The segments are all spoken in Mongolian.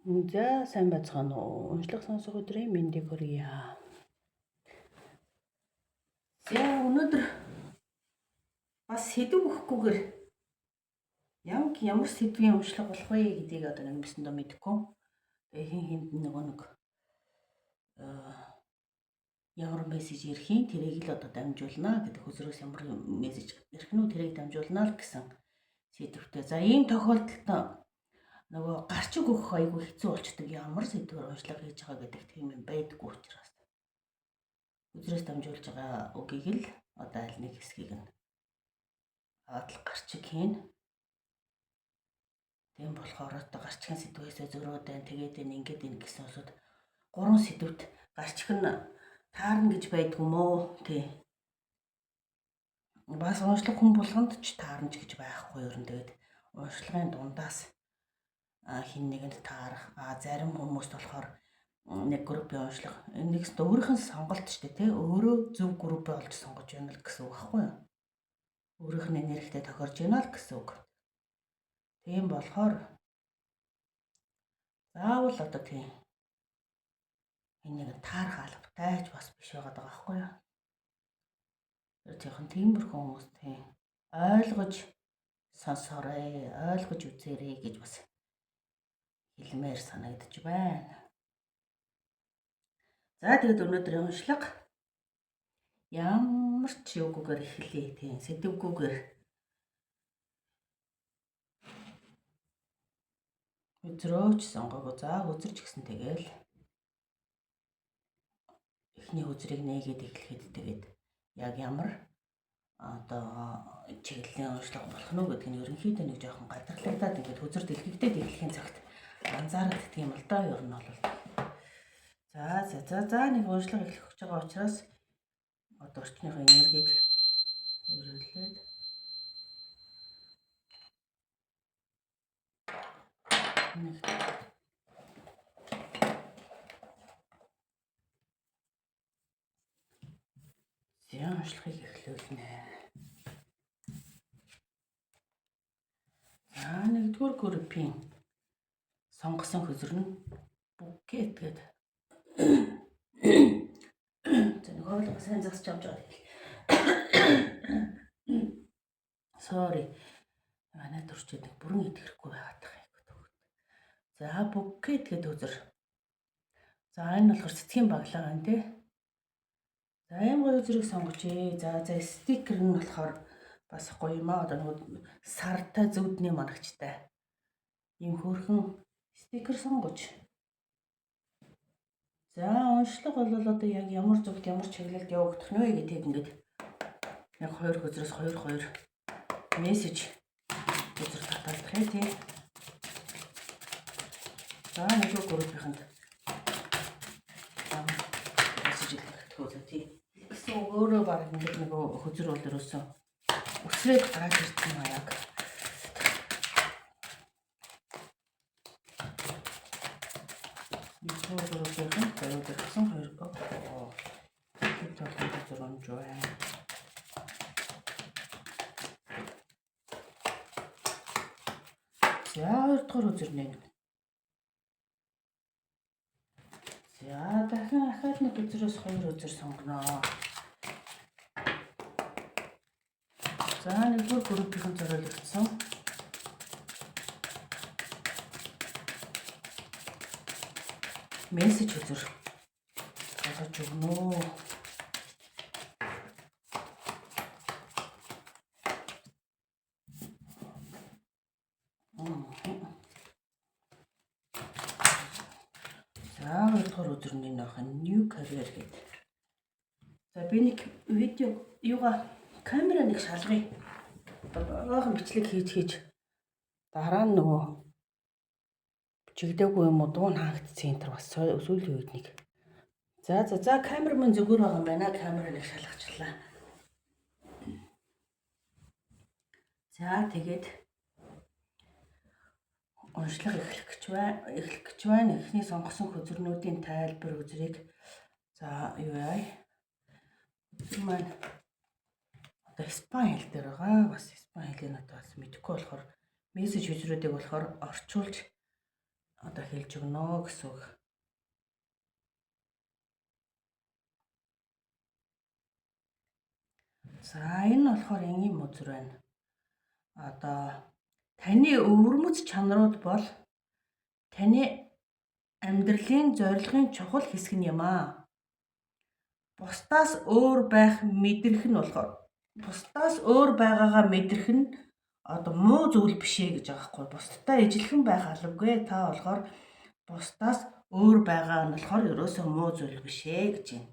За, сайн байцгаана уу? Уншлах сонсох өдрийн мэндийг хүргье. За, өнөөдөр бас сэдв өгөхгүйгээр ямар сэдвийн уншлага болох вэ гэдгийг одоо нэг бисэндээ мэдэхгүй. Тэгээ хин хинд нөгөө нэг ямар мессеж ирэх юм тэрийг л одоо дамжуулнаа гэдэг хөзрөөс ямар мессеж ирэх нь тэрийг дамжуулнаа л гэсэн сэдвтэй. За, ийм тохиолдолд нөгөө гарчиг өгөх айгүй хэцүү болчдөг, ямар сэдвээр уншлага хийж байгаа гэдэг тийм юм байдаггүй учраас үзрээс дамжуулж байгаа үгийг л одоо аль нэг хэсгийг нь аваад л гарчиг хийн. Тийм болохоор одоо гарчгийн сэдвээсээ зөрөөд байна, тэгээд энэ ингээд энэ гэсэн усуд гурван сэдвт гарчиг нь таарна гэж байдгүй мөө тий. Бас уншлаг хүн болгонд ч таарна ч гэж байхгүй ер нь. Тэгээд уншлагын дундаас хин нэгэнд таарах, зарим хүмүүст болохоор нэг группийн уншлага нэгс өөрийнх нь сонголт шүү дээ тий. Өөрөө зөв группээ олж сонгож байна л гэсэн үг байхгүй юу? Өөрийнх нь энергитэй тохирж байна л гэсэн үг. Тийм болохоор заавал одоо тийм энэ нэг таарах албатай ч бас биш байгаа даа байхгүй юу? Тэр жоохон тиймэрхүү хүмүүс тийм ойлгож сонсоорой, ойлгож үзээрэй гэж бас хэлмээр санагдаж байна. За, тэгээд өнөөдрийн уншлага ямар ч юугүйгээр эхэлье тийм сэдвгүйгээр үзрөөч сонгоогүй. За, үзэрч гисэн тэгэл эхний үзрийг нээгээд эхлэхэд тэгээд яг ямар одоо чиглэлийн уншлага болох нь гэдэг нь ерөнхийдөө нэг жоохон гадарлагдаад ингээд хөзөр дэлгэгдээд эхлэхийн цагт анзаардаг юм л доо ер нь бол. За за за за нэг уншлага эхлэх гэж байгаа учраас одоо орчныхоо энергийг өрөөлээд нэг за уншлагыг эхлүүлнэ. За, нэгдүгээр группийн сонгосон хөзөр нь букет гэдэг. За, нэг хоолой сайн засч авч байгаа. Sorry. Манай төрчид нэг бүрэн идэхгүй байгаад байгаа юм. За, букет гэдэг хөзөр. За, энэ болохоор цэцгийн баглаа байна тий. За, ийм гоё хөзрийг сонгожээ. За за стикер нь болохоор бас гоё юм аа. Одоо нөгөө сартай зөвдний манагчтай. Ийм хөөрхөн стикер сонгож. За, уншлага бол одоо яг ямар зүгт ямар чиглэлд явагдах нь вэ гэдгийг ингээд яг хоёр хөзрөөс хоёр хоёр мессеж хөзөр татаалдах юм тий. За, нэг группийнхэнд мессеж илгээх үү тий. Гэсэн өөрөө баг ингээд нөгөө хөзөр бол ерөөсөө өсрээд гараад ирсэн юм аа яг. Нэгдүгээр группийнхэнд зориулагдсан хоёр хэд олон хөзөр унж байна. За, хоёрдугаар хөзөр нэ. За, дахин ахаад нэг хөзрөөс хоёр хөзөр сонгоно. За, нэгдүгээр группийнхэнд зориулагдсан мессеж хөзөр болгож өгнө. За, хоёрдугаар өдөр нь энэ ах new career гэдэг. За, би нэг видео юугаа камера нэг шалгая. Одоо бичлэг хийж хийж дараа нь нөгөө чигдээгүй юм уу дуун хаагдсан энэ төр бас сүүлийн үед нэг. За за за камерман зүгээр байгаа юм байна. Камера нэг шалгачлаа. За, тэгээд уншлага эхлэх гэж байна. Эхлэх гэж байна. Эхний сонгосон хөзрнүүдийн тайлбар хөзрийг за юу яа. Хөзөр маань одоо испани хэл дээр байгаа. Бас испани хэлийг одоо бас мэдэхгүй болохоор мессеж хөзрүүдийг болохоор орчуулж одоо хэлж өгнө гэсэн үг. За, энэ нь болохоор энгийн мөзөр байна. Одоо таны өвөрмөц чанарууд бол таны амьдралын зорилгын чухал хэсэг нь юм аа. Бусдаас өөр байх мэдрэх нь болохоор, бусдаас өөр байгаагаа мэдрэх нь одоо муу зүйл биш ээ гэж байгаа байхгүй. Бусдтай ижилхэн байх албагүй. Та болохоор бусдаас өөр байгаа нь болохоор ерөөсөө муу зүйл биш ээ гэж байна.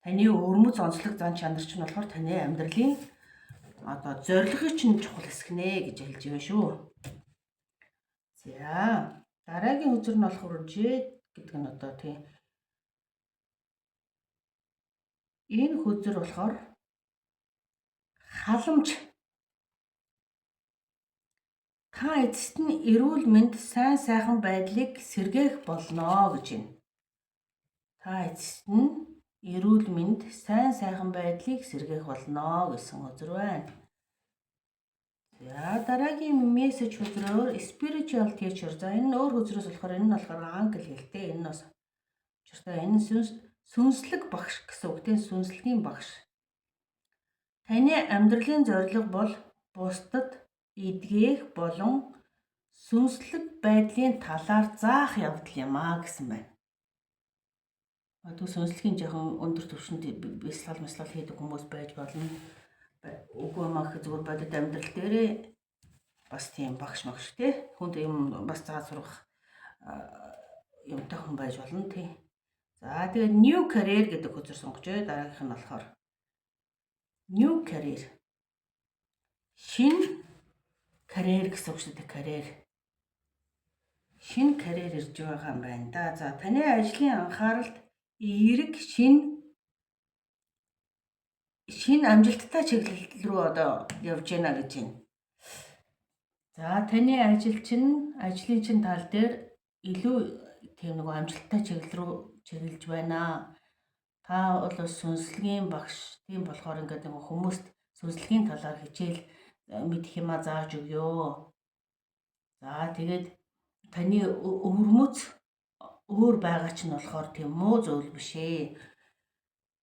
Таны өвөрмөц онцлог зан чанар чинь болохоор таны амьдралын одоо зорилгын чинь чухал хэсэг нэ гэж хэлж байна шүү. За, дараагийн хөзөр нь болохоор J гэдэг нь одоо тийм энэ хөзөр болохоор халамж. Та эцэст нь эрүүл мэнд, сайн сайхан байдлыг сэргээх болно гэж байна. Та эцэст нь эрүүл мэнд, сайн сайхан байдлыг сэргээх болно гэсэн хөзөр байна. За, дараагийн мессеж хөзрөөр spiritual teacher. За, энэ нь өөр хөзрөөс болохоор энэ нь болохоор англи хэлтэй. Энэ нь бас учиртай. Энэ сүнслэг багш гэсэн үг тийм, сүнслэгийн багш. Таны амьдралын зорилго бол бусдад эдгээх болон сүнслэг байдлын талаар заах явдал юм а гэсэн байна. Одоо сүнслэгийн жоохон өндөр түвшинд бясалгал мэсгал хийдэг хүмүүс байж болно. Үгүй мах, зүгээр бодит амьдрал дээрээ бас тийм багш магш тий хүнд юм бас зааж сургах юмтай хүн байж болно тий. За, тэгээд new career гэдэг хөзөр сонгож бай. Дараагийнх нь болохоор new career. Шинэ карьер гэсэн үг шүү дээ, карьер. Шинэ карьер ирж байгаа юм байна да. За, таны ажлын анхааралд эерэг шинэ амжилттай чиглэл рүү одоо явж байна гэж байна. За, таны ажил чинь, ажлын чинь тал дээр илүү тийм нэг амжилттай чиглэл рүү чиглэж байна. Та бол сүнслэгийн багш. Тийм болохоор ингээд нэг хүмүүст сүнслэгийн талаар хичээл мэдэх юмаа зааж өгөө. За, тэгээд таны өвөрмөц өөр байгаа чинь болохоор тийм муу зүйл биш ээ.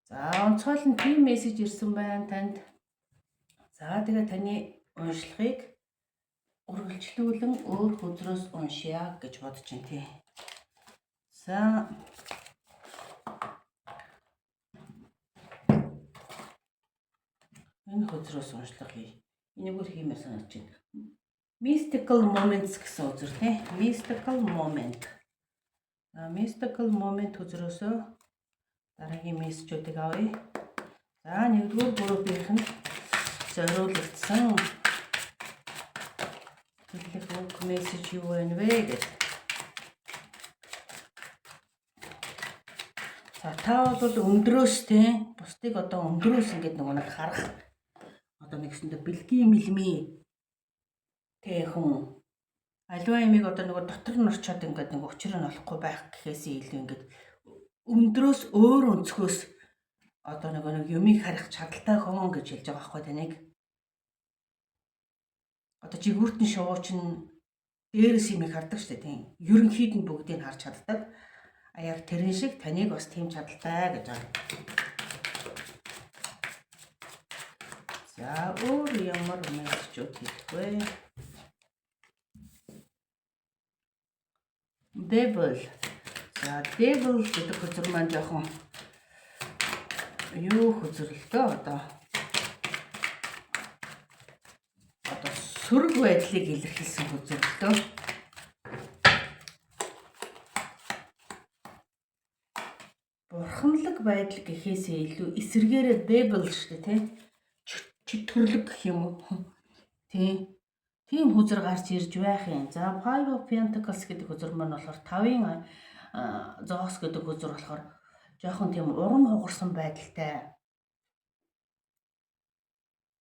За, онцгойлон тийм мессеж ирсэн байна танд. За, тэгээд таны уншлагыг үргэлжлүүлэн өөр хөзрөөс уншъя гэж бодож байна тий. За, энэ хөзрөөс уншлага хий. Энэгээр хиймээр санагдаж байна. Mystical moments гэсэн хөзөр тий. Mystical moment. За, mystical moment хөзрөөсөө дараагийн мессежүүдийг авъя. За, нэгдүгээр группийнх нь зориулагдсан хэллэх үг, мессеж юу байна вэ гэдэг. За, та бол өндрөөс те бусдыг одоо өндрөөс ингээд нөгөө нэг харах одоо нэгсэндээ бэлгийн мэлмий тэ хүн аливаа юмыг одоо нөгөө дотор нь орчоод ингээд нэг учрыг нь олохгүй байх гэхээсээ илүү ингээд өндрөөс, өөр өнцгөөс одоо нөгөө нэг юмыг харах чадалтай хүн гэж хэлж байгаа байхгүй таныг. Одоо жигүүртэн шувуу чинь дээрээс юмыг хардаг шүү дээ, тийм. Ерөнхийд нь бүгдийг харж чаддаг. А яг тэрэн шиг таныг бас тийм чадалтай гэж байгаа. За, өөр ямар мессежүүд хэлэх вэ? Devil. За, devil гэдэг хөзөр маань жоохон юу хөзөр л дөө, одоо сөрөг байдлыг илэрхийлсэн хөзөр л дөө. Бурханлаг байдал гэхээсээ илүү эсэргээрээ devil шүү дээ, тий. Чөтгөрлөг гэх юм уу? Тий. Тийм хөзөр гарч ирж байх юм. За, Five of Pentacles гэдэг хөзөр маань болохоор тавын зоос гэдэг хөзөр болохоор жоохон тийм урам хугарсан байдалтай,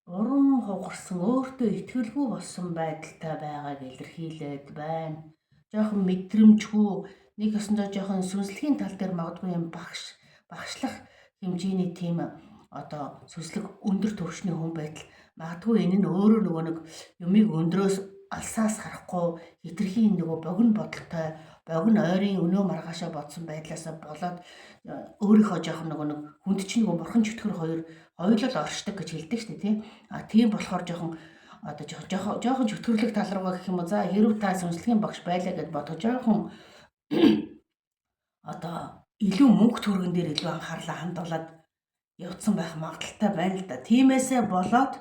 урам хугарсан, өөртөө итгэлгүй болсон байдалтай байгааг илэрхийлээд байна. Жоохон мэдрэмжгүй, нэг ёсондоо жоохон сүнслэгийн тал дээр магадгүй юм багш багшлах хэмжээний тийм одоо сүнслэг өндөр түвшний хүн байтал магадгүй энэ нь өөрөө нөгөө нэг юмыг өндрөөс алсаас харахгүй хэтэрхий нөгөө богино бодолтой. богино ойрын өнөө маргаашаа бодсон байдлаасаа болоод өөрийнхөө жоохон нөгөө нэг хүнд чинь нөгөө бурхан чөтгөр хоёр хоёулаа оршдог гэж хэлдэг шүү дээ, тий. А тийм болохоор жоохон одоо жоохон чөтгөрлөх тал руугаа гэх юм уу, за хэрв та сүнслэгийн багш байлаа гэд бодох, жоохон одоо илүү мөнгө төгрөгөн дээр илүү анхаарлаа хандуулад явцсан байх магадлалтай байна л да. Тиймээсээ болоод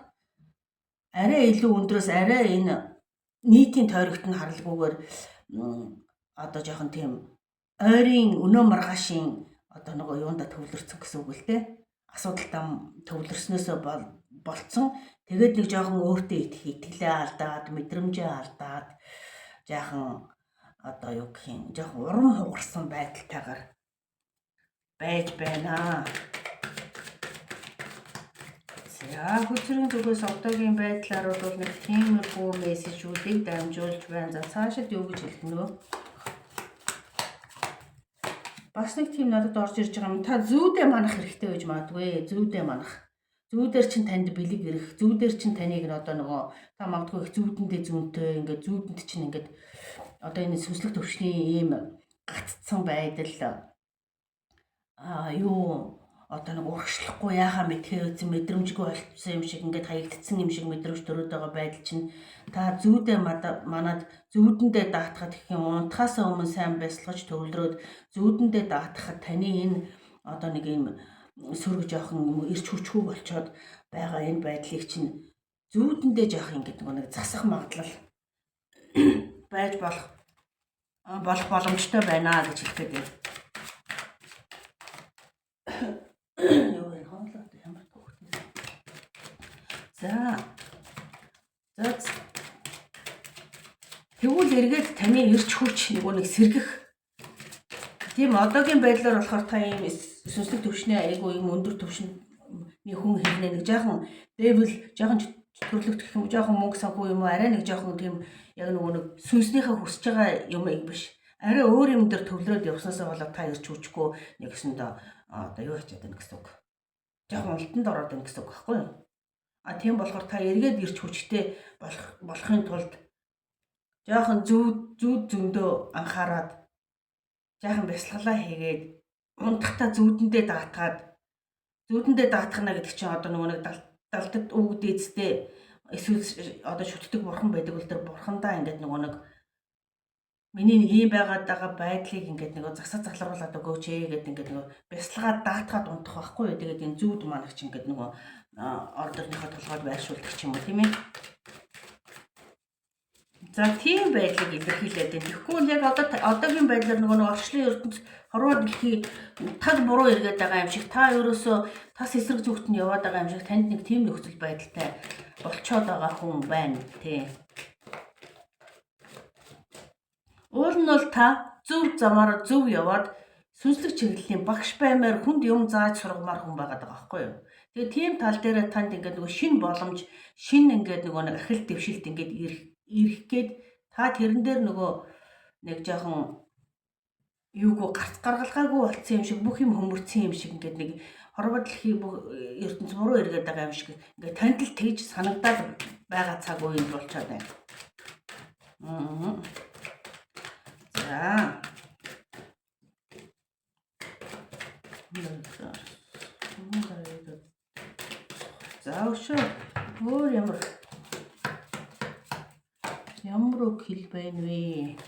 арай илүү өндрөөс арай энэ нийтийн тойрогт нь харалгүйгээр одоо жоохон тийм ойрын өнөө маргаашийн одоо нөгөө юунда төвлөрсөн гэсэн үг л дээ. Асуудалтай төвлөрснөөсөө болцсон. Тэгээд нэг жоохон өөртөө итгэх итгэлээ алдаад, мэдрэмжээ алдаад, жаахан одоо юу гэх юм, жоохон урам хугарсан байдалтайгаар байж байна. За, хөзрийн зүгээс одоогийн байдлаар бол нэг тиймэрхүү мессежүүдийг дамжуулж байна. За, цаашид юу гэж хэлэх нь вэ? Бас нэг тийм надад орж ирж байгаа юм. Та зүүдээ манах хэрэгтэй байж магадгүй. Зүүдээ манах. Зүүдээр чинь танд бэлэг ирэх. Зүүдээр чинь таныг нь одоо нөгөө та магадгүй их зүүдэндээ зүүнтэй, ингээд зүүдэнд чинь ингээд одоо энэ сүнслэг төвшний ийм гаццсан байдал юу одоо нэг урагшлахгүй, яхаа мэдхээ үзэн мэдрэмжгүй болчихсон юм шиг, ингээд хаягдсан юм шиг мэдрэмж төрөөд байгаа байдал чинь та зүүдээ манад зүүдэндээ даатахад гэх юм, унтахаасаа өмнө сайн бясалгаж төвлөрөөд зүүдэндээ даатахад таны энэ одоо нэг юм сөрөг жоохон эрч хүчгүй болчоод байгаа энэ байдлыг чинь зүүдэндээ жоох ингээд нэг засах магадлал байж болох боломжтой байна гэж хэлэх гээд байна. Юу вэ? Хоолой ямар төвхтэй. За. За. Тэгвэл эргээд таны эрч хүч нөгөө нэг сэргэх тийм одоогийн байдлаар болохоор та ийм сүнслэг төвшний айгу ийм өндөр төвшний хүн хэрнээ нэг жаахан devil, жаахан чөтгөрлөгт гэх юм, жаахан мөнгө санхүү юм уу, арай нэг жаахан тийм яг нөгөө нэг сүнснийхээ хүсэж байгаа юм биш. Арай өөр юм дээр төвлөрөөд явснаасаа болоод та эрч хүчгүй нэгсэндээ одоо юу ачаад байна гэсэн үг. Жаахан уналтанд ороод байна гэсэн үг байхгүй юу? А тийм болохоор та эргээд эрч хүчтэй болохын тулд жаахан зүүд зүүд зөндөө анхаарад, жаахан бясалгалаа хийгээд, унтахтаа зүүдэндээ даатгаад, зүүдэндээ даатгана гэдэг чинь одоо нөгөө нэг далдад үг дээдстэй эсвэл одоо шүтдэг бурхан байдаг бол тэр бурхандаа ингээд нөгөө нэг миний нэг ийм байгаад байгаа байдлыг ингээд нөгөө засаж залруулад өгөөч ээ гэдэг ингээд нөгөө бясалгаад даатгаад унтах байхгүй юу. Тэгээд энэ зүүд манагч ингээд нөгөө ордерныхоо толгойд байршуулдаг ч юм уу, тийм ээ. За, тийм байдлыг илэрхийлээд байна. Тэгэхгүй бол яг одоо одоогийн байдлаар нөгөө нэг орчлон ертөнц, хорвоо дэлхий таг буруу эргээд байгаа юм шиг, та ерөөсөө тас эсрэг зүгт нь яваад байгаа юм шиг танд нэг тийм нөхцөл байдалтай болчоод байгаа хүн байна, тий. Уул нь бол та зөв замаар зөв яваад сүнслэг чиглэлийн багш баймаар, хүнд юм зааж сургамаар хүн байгаад байгаа байхгүй юу? Тэгээ тийм тал дээр танд ингээд нөгөө шинэ боломж, шинэ ингээд нөгөө нэг ахил дэвшилт ингээд ирэх гээд та тэрэн дээр нөгөө нэг жоохон юугүй, гарц гаргалгаагүй болцсон юм шиг, бүх юм хөмөрцөн юм шиг, ингээд нэг хорвоо дэлхий, бүх ертөнц буруу эргээд байгаа юм шиг ингээд танд л тэгж санагдаад байгаа цаг үеинд болчоод байна. Аа. За. За, өшөө өөр ямар үг хэл байна вэ?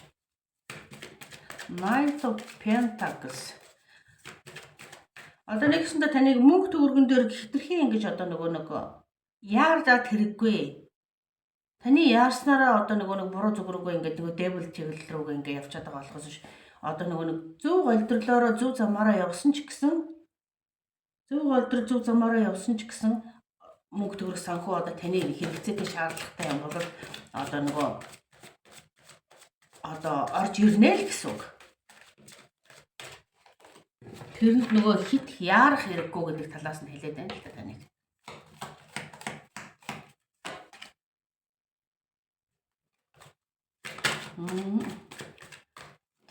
Knight of Pentacles. Одоо нэгсэндээ таныг мөнгө төгрөгөн дээр хэтэрхий ингэж одоо нөгөө нэг яардаад хэрэггүй. Таны яарснараа одоо нөгөө нэг буруу зүг рүүгээ ингээд нөгөө devil чиглэл рүүгээ ингээд явчаад байгаа болохоос ш одоо нөгөө нэг зөв голдрлоороо, зөв замаараа явсан ч гэсэн, зөв голдрол, зөв замаараа явсан ч гэсэн мөнгө төгрөг, санхүү одоо таны хэрэгцээтэй, шаардлагатай юм бол одоо нөгөө одоо орж ирнэ л гэсэн үг. Тэрэнд нөгөө хит яарах хэрэггүй гэдэг талаас нь хэлээд байна л да таныг.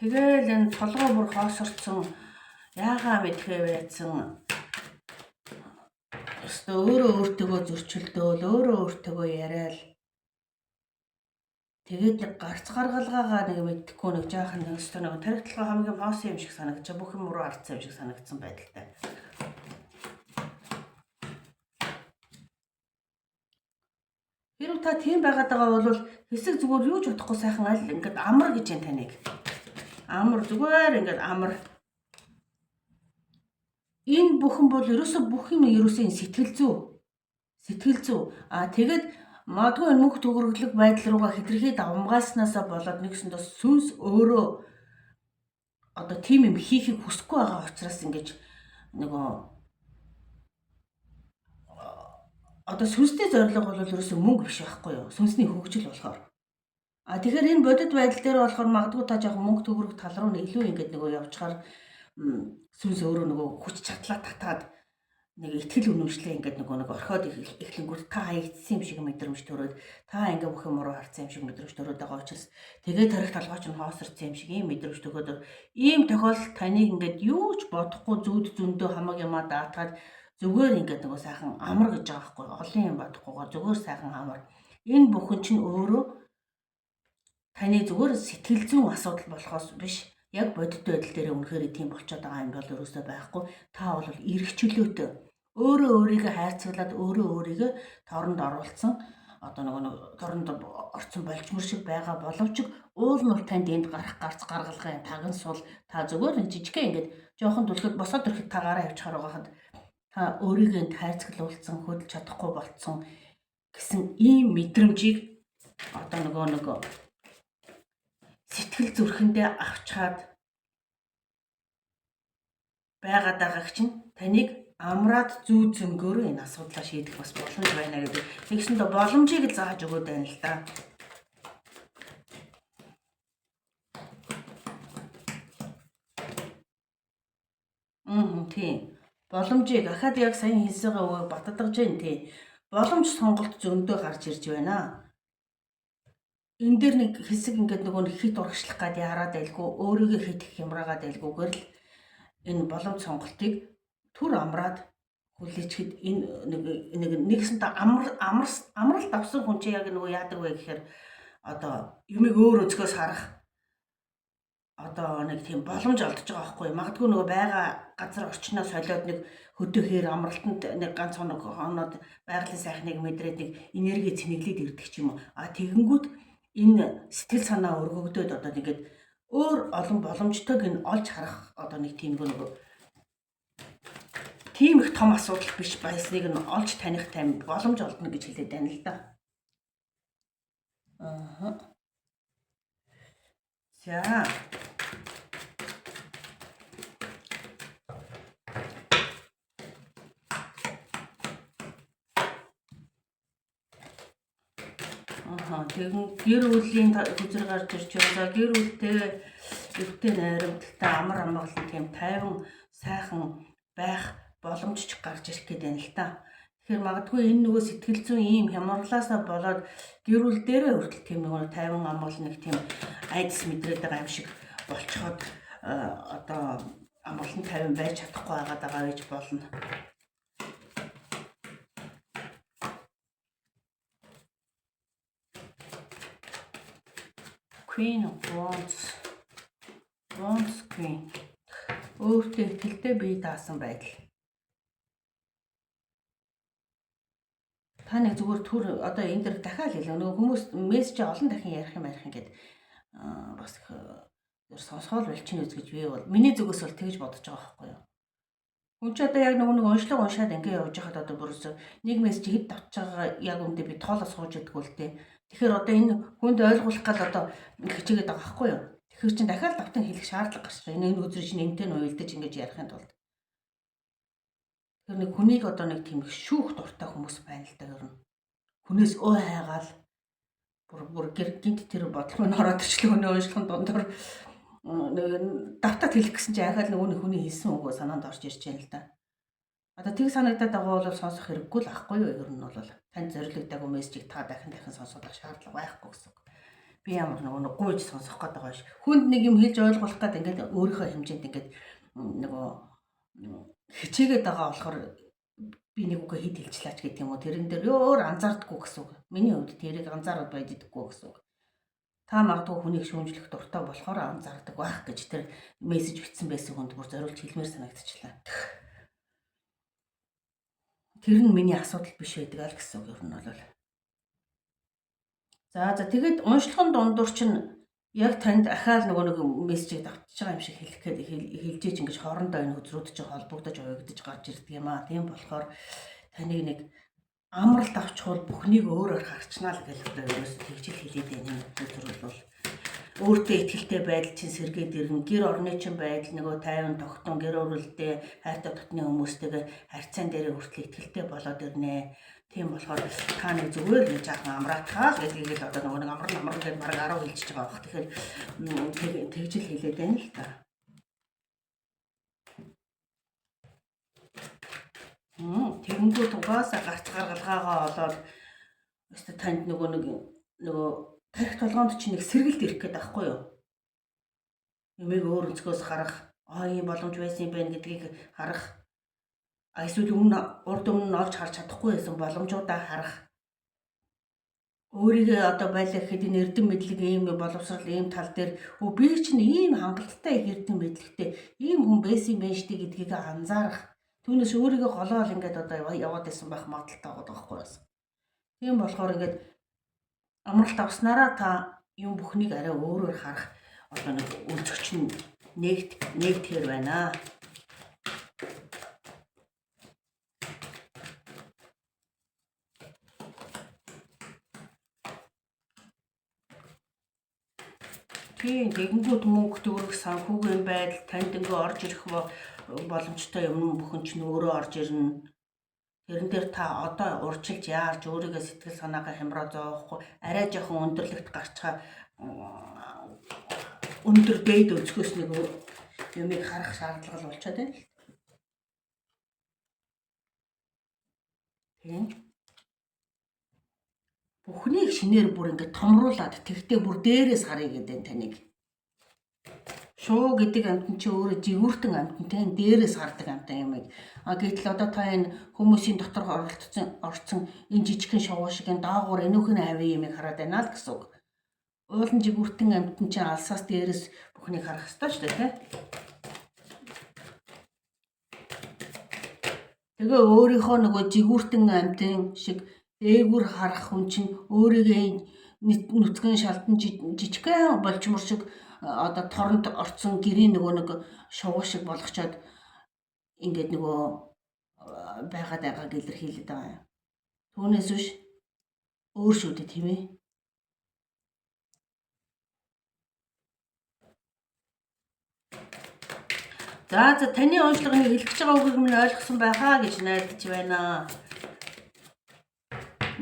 Тэгэл энэ толгой бүр хоосорцсон, яагаа мэдхээ байцсан. Өстө өөрөө өөртөөгөө зөрчилдөөл, өөрөө өөртөөгөө яриад. Тэгээд нэг гарц гаргалгаагаа нэг мэдхгүй нэг жаахан нэг өстө нэг тархитлага хамгийн хоосон юм шиг санагдчих. Бүх юм руу ардсан юм шиг санагдсан байдалтай. Хэрв та тийм байгаад байгаа бол хэсэг зүгээр юу ч утахгүй сайхан аль ингээд амар гэж юм таныг. Амар зүгээр ингээд амар. Энэ бүхэн бол ерөөсө бүх юм ерөөсөө энэ сэтгэл зүй. Сэтгэл зүй. А тэгээд магадгүй энэ мөнх төгрөглөг байдал руугаа хэтэрхий давамгайлснаасаа болоод нэгсэндээ сүнс өөрөө одоо тийм юм хийхийг хүсэхгүй байгаа учраас ингэж нөгөө одоо сүнсний зорилго бол ерөөсөө мөнгө биш байхгүй юу? Сүнсний хөгжил болохоор. А тэгэхээр энэ бодит байдал дээр болохоор магадгүй та жоохон мөнгө төгрөг тал руу нь илүү ингээд нөгөө явчихаар сүнс өөрөө нөгөө хүч чадлаа татаад нэг итгэл үнэмшлээ ингээд нөгөө нэг орхиод эхлэнгүүт та хаягдсан юм шиг мэдрэмж төрөөд та ингээ бүх юм руу харсан юм шиг мэдрэмж төрөөд байгаа учраас тэгээд тарих толгойч нь хоосорсон юм шиг ийм мэдрэмж төгөөд ийм тохиолдолд таныг ингээд юу ч бодохгүй зүуд зөндөө хамаг юмаа даатгаад зүгээр ингээд нөгөө сайхан амар гэж байгаа байхгүй олон юм бодохгүйгээр зүгээр сайхан амар. Энэ бүхэн чинь өөрөө таны зүгээр сэтгэл зүйн асуудал болохоос биш яг бодит байдал дээр үнэхээр тийм болчиход байгаа юм бол ерөөсөө байхгүй. Та бол эрх чөлөөтэй өөрөө өөрийгөө хайрцаглаад өөрөө өөрийгөө торонд оруулсан одоо нөгөө нэг торонд орцсон болчмор шиг байгаа боловч уул нь бол танд энд гарах гарц гаргалгаа таган сул та зүгээр нэг жижигхэн ингээд жоохон түлхэд босоод ирэхэд та гараа явчихаар байхад та өөрийгөө энд хайрцаглуулсан хөдөлж чадахгүй болцсон гэсэн ийм мэдрэмжийг одоо нөгөө нэг сэтгэл зүрхэндээ авчхаад байгаад байгааг чинь таныг амраад зүү зөнгөөр энэ асуудлаа шийдэх бас боломж байна гэдэг. Нэгсэндээ боломжийг л зааж өгөөд байна л да. Тийм. Боломжийг ахаад яг сайн хэлсэгээ үгийг баттгаж байна тий. Боломж сонголт зөндөө гарч ирж байна. Энэ дээр нэг хэсэг ингээд нөгөө нэг хит урагшлах гад яраад байлгүй өөрийгөө хит их хямраагаад байлгүйгээр л энэ боломж сонголтыг түр амраад хүлээчхэд энэ нэг нэг нэгсэнтэй амар амар амралт авсан хүн чи яг нөгөө яадаг вэ гэхээр одоо юмыг өөр өнцгөөс харах одоо нэг тийм боломж олдож байгаа байхгүй. Магадгүй нөгөө байгаа газар орчноо солиод нэг хөдөөхөр амралтанд нэг ганц хоног хоноод байгалийн сайхныг мэдрээд нэг энерги цэнэглээд ирдэг ч юм уу. А тэгэнгүүт энэ сэтгэл санаа өргөгдөөд одоо нэгэд өөр олон боломжтойг нь олж харах одоо нэг тийм нөгөө тийм их том асуудал биш байсныг нь олж таних тайм боломж олдно гэж хэлээд байна л да. Аа. За. Аха, тэгэн гэр бүлийн хүзэр гарч ирж байна. За гэр бүлтэй эвтэй найрамдалтай амар амгалан тийм тайван сайхан байх боломж ч гарч ирэх гээд байна л та. Тэгэхээр магадгүй энэ нөгөө сэтгэл зүйн ийм хямралаасаа болоод гэр бүл дээрээ хүртэл тийм нөгөө тайван амгалан нэг тийм айдас мэдрээд байгаа юм шиг болцоход одоо амгалан тайван байж чадахгүй байгаад байгаа гэж болно. Queen of Wands. Wands Queen. Өөртөө итгэлтэй бие даасан байдал. Та нэг зүгээр түр одоо энэ дэр дахиад хэлээ. Нөгөө хүмүүс мессеж олон дахин ярих юм ярих юм гээд бас их сонсгоол болчихно үз гэж би бол миний зүгээс бол тэгж бодож байгаа байхгүй юу. Хүн чи одоо яг нөгөө нэг уншлага уншаад ингээ явж байхад одоо бүрээс нэг мессеж хэд татж байгаа яг үндэ би тоолоо сууж идэггүй л дээ. Тэгэхээр одоо энэ хүнд ойлгуулах гал одоо хичээгээд байгаа байхгүй юу. Тэгэхээр чин дахиад давтан хэлэх шаардлага гарч байгаа. Энэ өдрийн чинь энтэй нь уялдаж ингэж ярихын тулд. Тэр нэг хүнийг одоо нэг тийм их шүүх дуртай хүмүүс байна л да ер нь. Хүнээс өө хайгаал бүр бүр гинт тэр бодлого нь ороод ирчлээ өнөө уншлахын дундор нэг давтаад хэлэх гэсэн чинь ахаал нөгөө нэг хүний хэлсэн үгөө санаанд орж ирж байна л да. Одоо тэг санагдаад байгаа бол сонсох хэрэггүй л ахгүй юу ер нь бол танд зориулагдаагүй мессежийг та дахин дахин сонсох шаардлага байхгүй гэсэн үг. Би ямар нөгөө нэг гуйж сонсох гээд байгаа ш. Хүнд нэг юм хэлж ойлгуулах гээд ингээд өөрийнхөө хэмжээнд ингээд нөгөө хичээгээд байгаа болохоор би нэг үгээ хэд хэлчлаач гэдэг юм уу. Тэрэн дээр өөр анзаардаггүй гэсэн үг. Миний хувьд тэрийг анзаараад байж идэггүй гэсэн үг. Та магадгүй хүнийг шүүмжлэх дуртай болохоор анзаардаг байх гэж тэр мессеж бичсэн байсан хүнд бүр зориулж хэлмээр санагдчихлаа. Тэр нь миний асуудал биш байдаг ал гэсэн үг ер нь бол. За, тэгэд уншлагын дундуур чинь яг танд ахаал нөгөө нэг мессежийг давтж байгаа юм шиг хэлэх гээд хэлж иж ингэж хоорондоо энэ хөзрүүд чинь холбогдож уягдаж гарч ирдэг юм аа. Тийм болохоор таныг нэг амралт авчихвал бүхнийг өөрөөр харчнаа л гэж одоо ерөөс тэгж л хэлээд байна юм хөзөр бол. Өөртөө итгэлтэй байдал чинь сэргээд ирнэ. Гэр орны чинь байдал нөгөө тайван тогтун гэр өрөлдөө хайртай дотны хүмүүстэйгээ харьцаан дээрээ хүртэл итгэлтэй болоод ирнэ. Тийм болохоор та нэг зүгээр нэг жаахан амраатхаа л гэдгийг л одоо нөгөө нэг амрал амрал гэдээ бараг 10 хэлчихэж байгаа бох. Тэгэхээр тэгж л хэлээд байна л та. Тэгэнгүүт угаасаа гарц гаргалгаагаа олоод өстө танд нөгөө нэг нөгөө тарих толгоонд чинь нэг сэргэлт ирэх гээд байхгүй юу? Юмыг өөр өнцгөөс харах, аа ийм боломж байсан юм байна гэдгийг харах. Эсвэл өмнө урд өмнө нь олж харж чадахгүй байсан боломжуудаа харах. Өөрийгөө одоо байлаа гэхэд энэ эрдэм мэдлэг ийм боловсрал ийм тал дээр өө би чинь ийм хангалттай их эрдэм мэдлэгтэй ийм хүн байсан юм байна штэ гэдгийг анзаарах. Түүнээс өөрийгөө голоол ингээд одоо яваад исэн байх магадлалтай байгаа байхгүй юу? Тийм болохоор ингээд амралт авснараа та юм бүхнийг арай өөрөөр харах одоо нэг өнцөгч нь нэгтгэхэр байна. Тийм, тэгэнгүүт мөнгө төгрөг санхүүгийн байдал танд ингээ орж ирэх боломжтой юм бүхэн чинь өөрөө орж ирнэ. Тэрэн дээр та одоо урьдчилж яарч өөрийгөө сэтгэл санаагаа хямраа зоохохгүй арай жоохон өндөрлөгт гарчхаа өндөр дээд өнцгөөс нэг юмыг харах шаардлага болчиход байна л. Тийм. Бүхнийг шинээр бүр ингээд томруулад тэгтээ бүр дээрээс харъя гэдэг таныг. Шуу гэдэг амьтан чи өөрөө жигүүртэн амьтан тийм дээрээс хардаг амьтан юм аа. А гэтэл одоо та энэ хүмүүсийн дотор орцсон энэ жижигхэн шувуу шиг энэ доогуур энүүхэн хавийн юмыг хараад байна л гэсэн үг. Уулын жигүүртэн амьтан чи алсаас дээрээс бүхнийг харах ёстой шүү дээ, тийм. Тэгээ өөрийнхөө нөгөө жигүүртэн амьтан шиг дээгүүр харах хүн чинь өөрийгөө нүцгэн шалдан жижигхэн болчмор шиг одоо торонд орцсон гэрийн нөгөө нэг шувуу шиг болгочоод ингээд нөгөө байгаад байгааг илэрхийлээд байгаа юм. Түүнээс биш өөр шүү дээ, тийм ээ. За, таны уншлагыг хэлэх гэж байгаа үгийг минь ойлгосон байхаа гэж найдаж байна.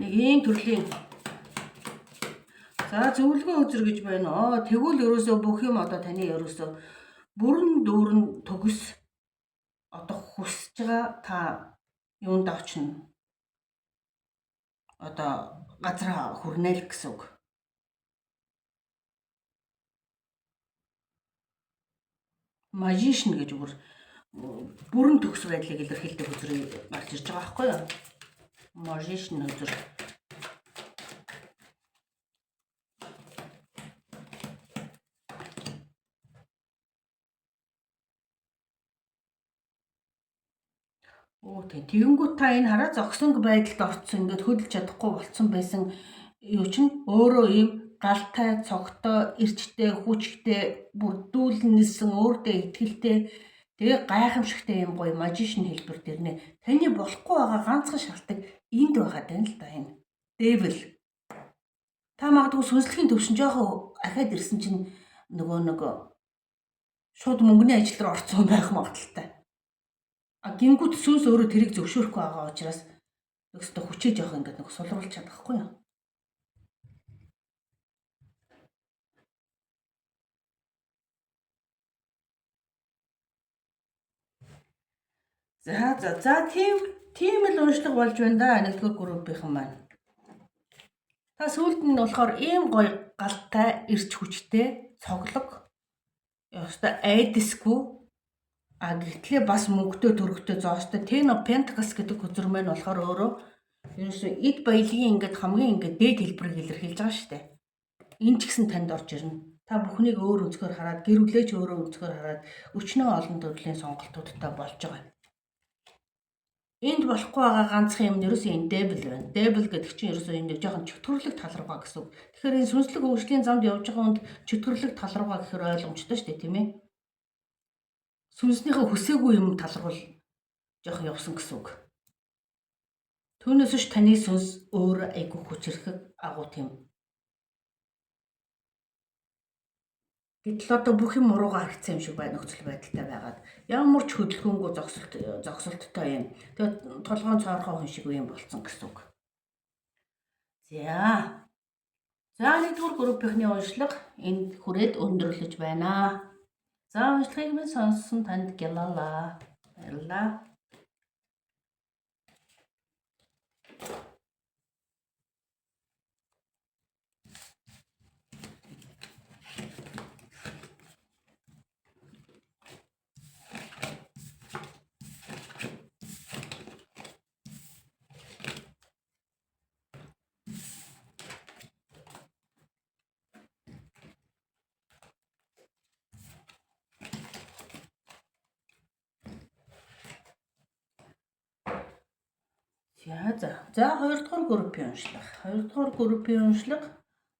Нэг ийм төрлийн за зөвлөгөө үзэр гэж байна. Тэгвэл ерөөсөө бүх юм одоо таны ерөөсөө бүрэн дүүрэн төгс одоо хүсэж байгаа та юунд очно? Одоо газраа хүрнэ л гэсэн үг. Magician гэж бүр бүрэн төгс байдлыг илэрхийлдэг хөзрийг гарч ирж байгаа байхгүй юу? Magician хөзөр. Оо тийм. Тэгэнгүүт та энэ хараа зогсонг байдалд орцсон ингээд хөдөлж чадахгүй болцсон байсан юу чинь өөрөө ийм галтай, цогтой, эрчтэй, хүчтэй, бүр дүүлэн ниссэн өөртөө итгэлтэй тэгээ гайхамшигтай юм гоё magician хэлбэр дэрнэ. Таны болохгүй байгаа ганцхан шалтгаан энд байгаа даа л да энэ. Devil. Та магадгүй сүнслэгийн төвшин жоохон ахаад ирсэн чинь нөгөө нэг шууд мөнгөний ажил руу орцсон байх магадлалтай. А гингүүт сүнс өөрөө тэрийг зөвшөөрөхгүй байгаа учраас өстө хүчээ жоох ингээд нэг сулруулж чадахгүй юу? За, тийм л уншлага болж байна да. Нэгдүгээр группийнхэн маань. Та сүүлд нь болохоор ийм гоё галтай, эрч хүчтэй, цоглог, ёстой айдасгүй, а гэтлээ бас мөнгөтэй төрөгтэй зоостой Ten of Pentacles гэдэг хөзөр маань болохоор өөрөө ерөөсөө эд баялагын ингээд хамгийн ингээд дээд хэлбэрийг илэрхийлж байгаа шүү дээ. Энэ ч гэсэн танд орж ирнэ. Та бүхнийг өөр өнцгөр хараад, гэр бүлээ ч өөрөө өнцгөр хараад өчнөө олон төрлийн сонголтуудтай болж байгаа юм. Энд болохгүй байгаа ганцхан юм нь ерөөсөө энэ devil байна. Devil гэдэг чинь ерөөсөө энэ нэг жоохон чөтгөрлөг тал руугаа гэсэн үг. Тэгэхээр энэ сүнслэг хөгжлийн замд явж байгаа хүнд чөтгөрлөг тал руугаа гэхээр ойлгомжтой шүү дээ, тийм ээ. Сүнснийхээ хүсээгүй юм тал руу жоохон явсан гэсэн үг. Түүнээс биш таны сүнс өөр айгүй хүчирхэг агуу тийм. Гэтэл одоо бүх юм муруугаа харагдсан юм шиг байна, нөхцөл байдалтай байгаад ямар ч хөдөлгөөнгүй зогсолттой юм. Тэгээд толгоон цоорхоо хүн шиг юм болцсон гэсэн үг. За. За, нэгдүгээр группийнхний уншлага энд хүрээд өндөрлөж байна. За, уншлагыг минь сонссон танд гялалаа. Баярлалаа. За за. За, хоёрдугаар группийн уншлага. Хоёрдугаар группийн уншлага.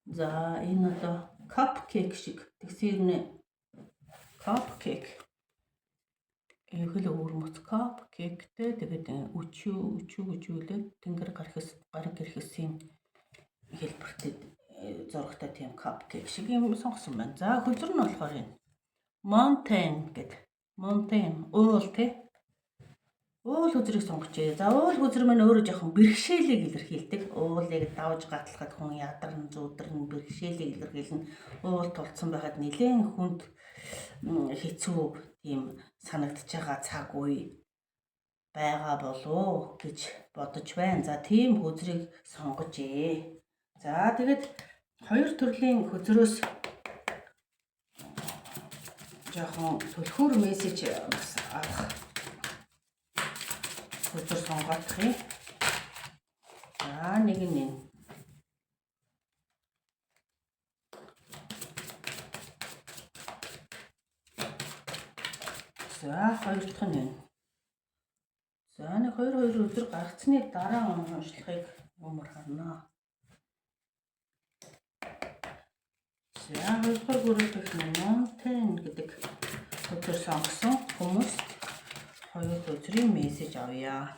За, энэ одоо cupcake шиг тэгсэн юм нэ. Cupcake. Их л өвөрмөц cupcake-тэй, тэгээд өчүү өчүү гэж юу лээ? Тэнгэр гарахс гараг гэрхэсийн хэлбэртэй зурагтай тийм cupcake шиг юм сонгосон байна. За, хөзөр нь болохоор энэ mountain гэдэг. Mountain, уул тий. Уул хөзрийг сонгочээ. За, уул хөзөр маань өөрөө жоохон бэрхшээлийг илэрхийлдэг. Уулыг давж гатлахад хүн ядарна, зүүдэрнэ, бэрхшээлийг илэрхийлнэ. Уул тулцсан байхад нэлээн хүнд хэцүү тийм санагдаж байгаа цаг үе байгаа болов гэж бодож байна. За, тийм хөзрийг сонгожээ. За, тэгээд хоёр төрлийн хөзрөөс жоохон түлхүүр мессеж бас авах хөзөр сонгоодох юм. За, нэг нь энэ. За, хоёр дахь нь энэ. За, нэг хоёр хоёр өдөр гаргацсны дараа уншлагыг өмөр харнаа. За, хоёрдугаар группийнх нь Mountain гэдэг өдөр сонгосон хүмүүст хоёр өдрийн мессеж авъя.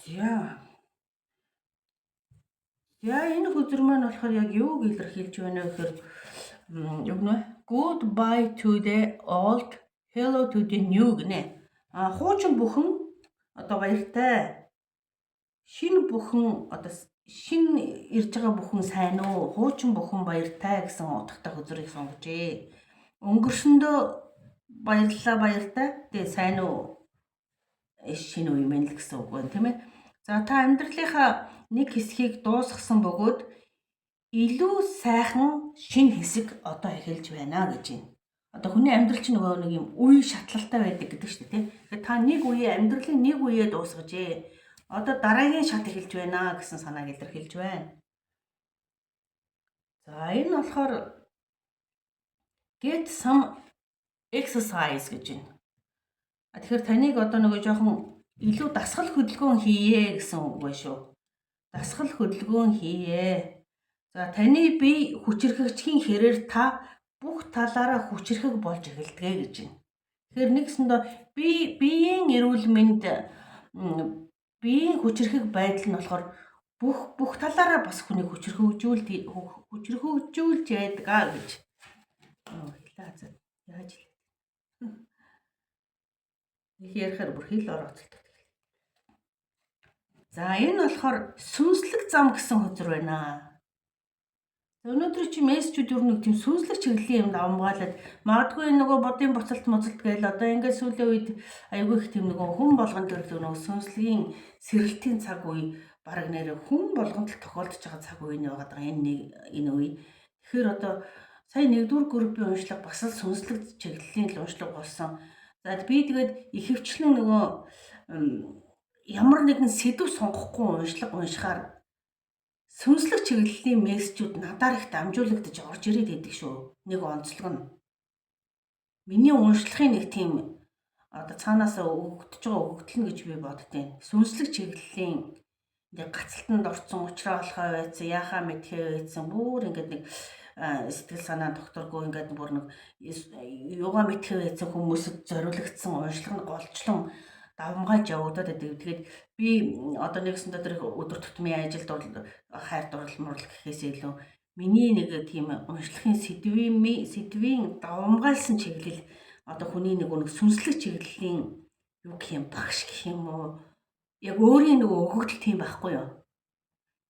За. За, энэ хөзөр маань болохоор яг юуг илэрхийлж байна вэ гэхээр юу гэнэ? Goodbye to the old, hello to the new гэнэ. А хуучин бүхэн одоо баяртай. Шинэ бүхэн, одоо шинэ ирж байгаа бүхэн сайн уу? Хуучин бүхэн баяртай гэсэн утгатай хөзрийг сонгожээ. Өнгөрсөндөө баярлалаа, баяртай. Тэгээ сайн уу? Шинэ үе мэн л гэсэн үг байна, тийм ээ. За, та амьдралынхаа нэг хэсгийг дуусгасан бөгөөд илүү сайхан шинэ хэсэг одоо эхэлж байна гэж байна. Одоо хүний амьдрал чинь нөгөө нэг юм үе шатлалтай байдаг гэдэг шүү дээ, тийм. Тэгэхээр та нэг үе, амьдралын нэг үеэ дуусгажээ. Одоо дараагийн шат эхэлж байна гэсэн санааг илэрхийлж байна. За, энэ болохоор get some exercise гэж байна. Тэгэхээр таныг одоо нөгөө жоохон илүү дасгал хөдөлгөөн хийе гэсэн үг байна шүү. Дасгал хөдөлгөөн хийе. За, таны бие хүчирхэгчхийн хэрээр та бүх талаараа хүчирхэг болж эхэлдэг гэж байна. Тэгэхээр нэгсэндээ биеийн эрүүл мэнд, биеийн хүчирхэг байдал нь болохоор бүх талаараа бас хүнийг хүчирхэгжүүлж байдаг а гэж. Хэлээ хазаад яаж хэлээ. Их ярихаар бүр хэл орооцолдог. За, энэ болохоор сүнслэг зам гэсэн хөзөр байна. Өнөөдөр чи мессежүүд ер нь нэг тийм сүнслэг чиглэлийн юм давамгайлаад магадгүй нөгөө будын буцалт муцалт гээл одоо ингээд сүүлийн үед айгүй их тийм нөгөө хүн болгон төр нөгөө сүнслэгийн сэрэлтийн цаг үе, бараг нэр хүн болгонд л тохиолдож байгаа цаг үе нь байгаа энэ нэг энэ үе. Тэгэхээр одоо сая нэгдүгээр группийн уншлага бас л сүнслэг чиглэлийн л уншлага болсон. За, би тэгээд ихэвчлэн нөгөө Ямар нэгэн сэдэв сонгохгүй уншлага уншихаар сүнслэг чиглэлийн мессежүүд надаар их дамжуулагдаж орж ирээд байдаг шүү. Нэг онцлог нь. Миний уншлагын нэг тийм одоо цаанаас өгөгдөж байгаа өгөгдөл нь гэж би боддیں۔ Сүнслэг чиглэлийн нэг гацалтанд орцсон, учраа олохоо байцсан, яхаа мэдхээ байцсан, бүр ингээд нэг сэтгэл санаа докторгүй ингээд бүр нэг юугаа мэдхээ байцсан хүмүүсэд зориулагдсан уншлага нь голчлон давамгайлж явагдаад байдаг. Тэгээд би одоо нэгсэндээ тэр өдөр тутмын ажил дурлал, хайр дурлал мурал гэхээс илүү миний нэг тийм уншлагын сэдвийн давамгайлсан чиглэл одоо хүний нэг сүнслэг чиглэлийн юу гэх юм, багш гэх юм уу, яг өөрийн нэг өгөгдөл тийм байхгүй юу?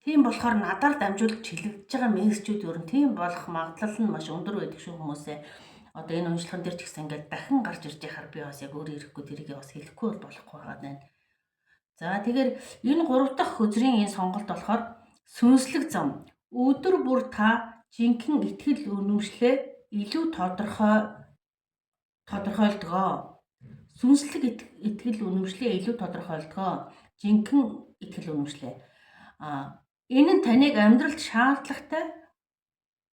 Тийм болохоор надаар дамжуулж чиглэгдэж байгаа мессежүүд өөр нь тийм болох магадлал нь маш өндөр байдаг шүү хүмүүсээ. Одоо энэ уншлаган дээр ч гэсэн ингээд дахин гарч ирж байхаар би бас яг өөрөө ирэхгүй тэрийг бас хэлэхгүй бол болохгүй байгаа байна. За, тэгэхээр энэ гурав дахь хөзрийн энэ сонголт болохоор сүнслэг зам. Өдөр бүр та жинхэнэ итгэл үнэмшлээ илүү тодорхойлдгоо. Сүнслэг итгэл үнэмшлээ илүү тодорхойлдгоо. Жинхэнэ итгэл үнэмшлээ. А энэ нь таныг амьдралд шаардлагатай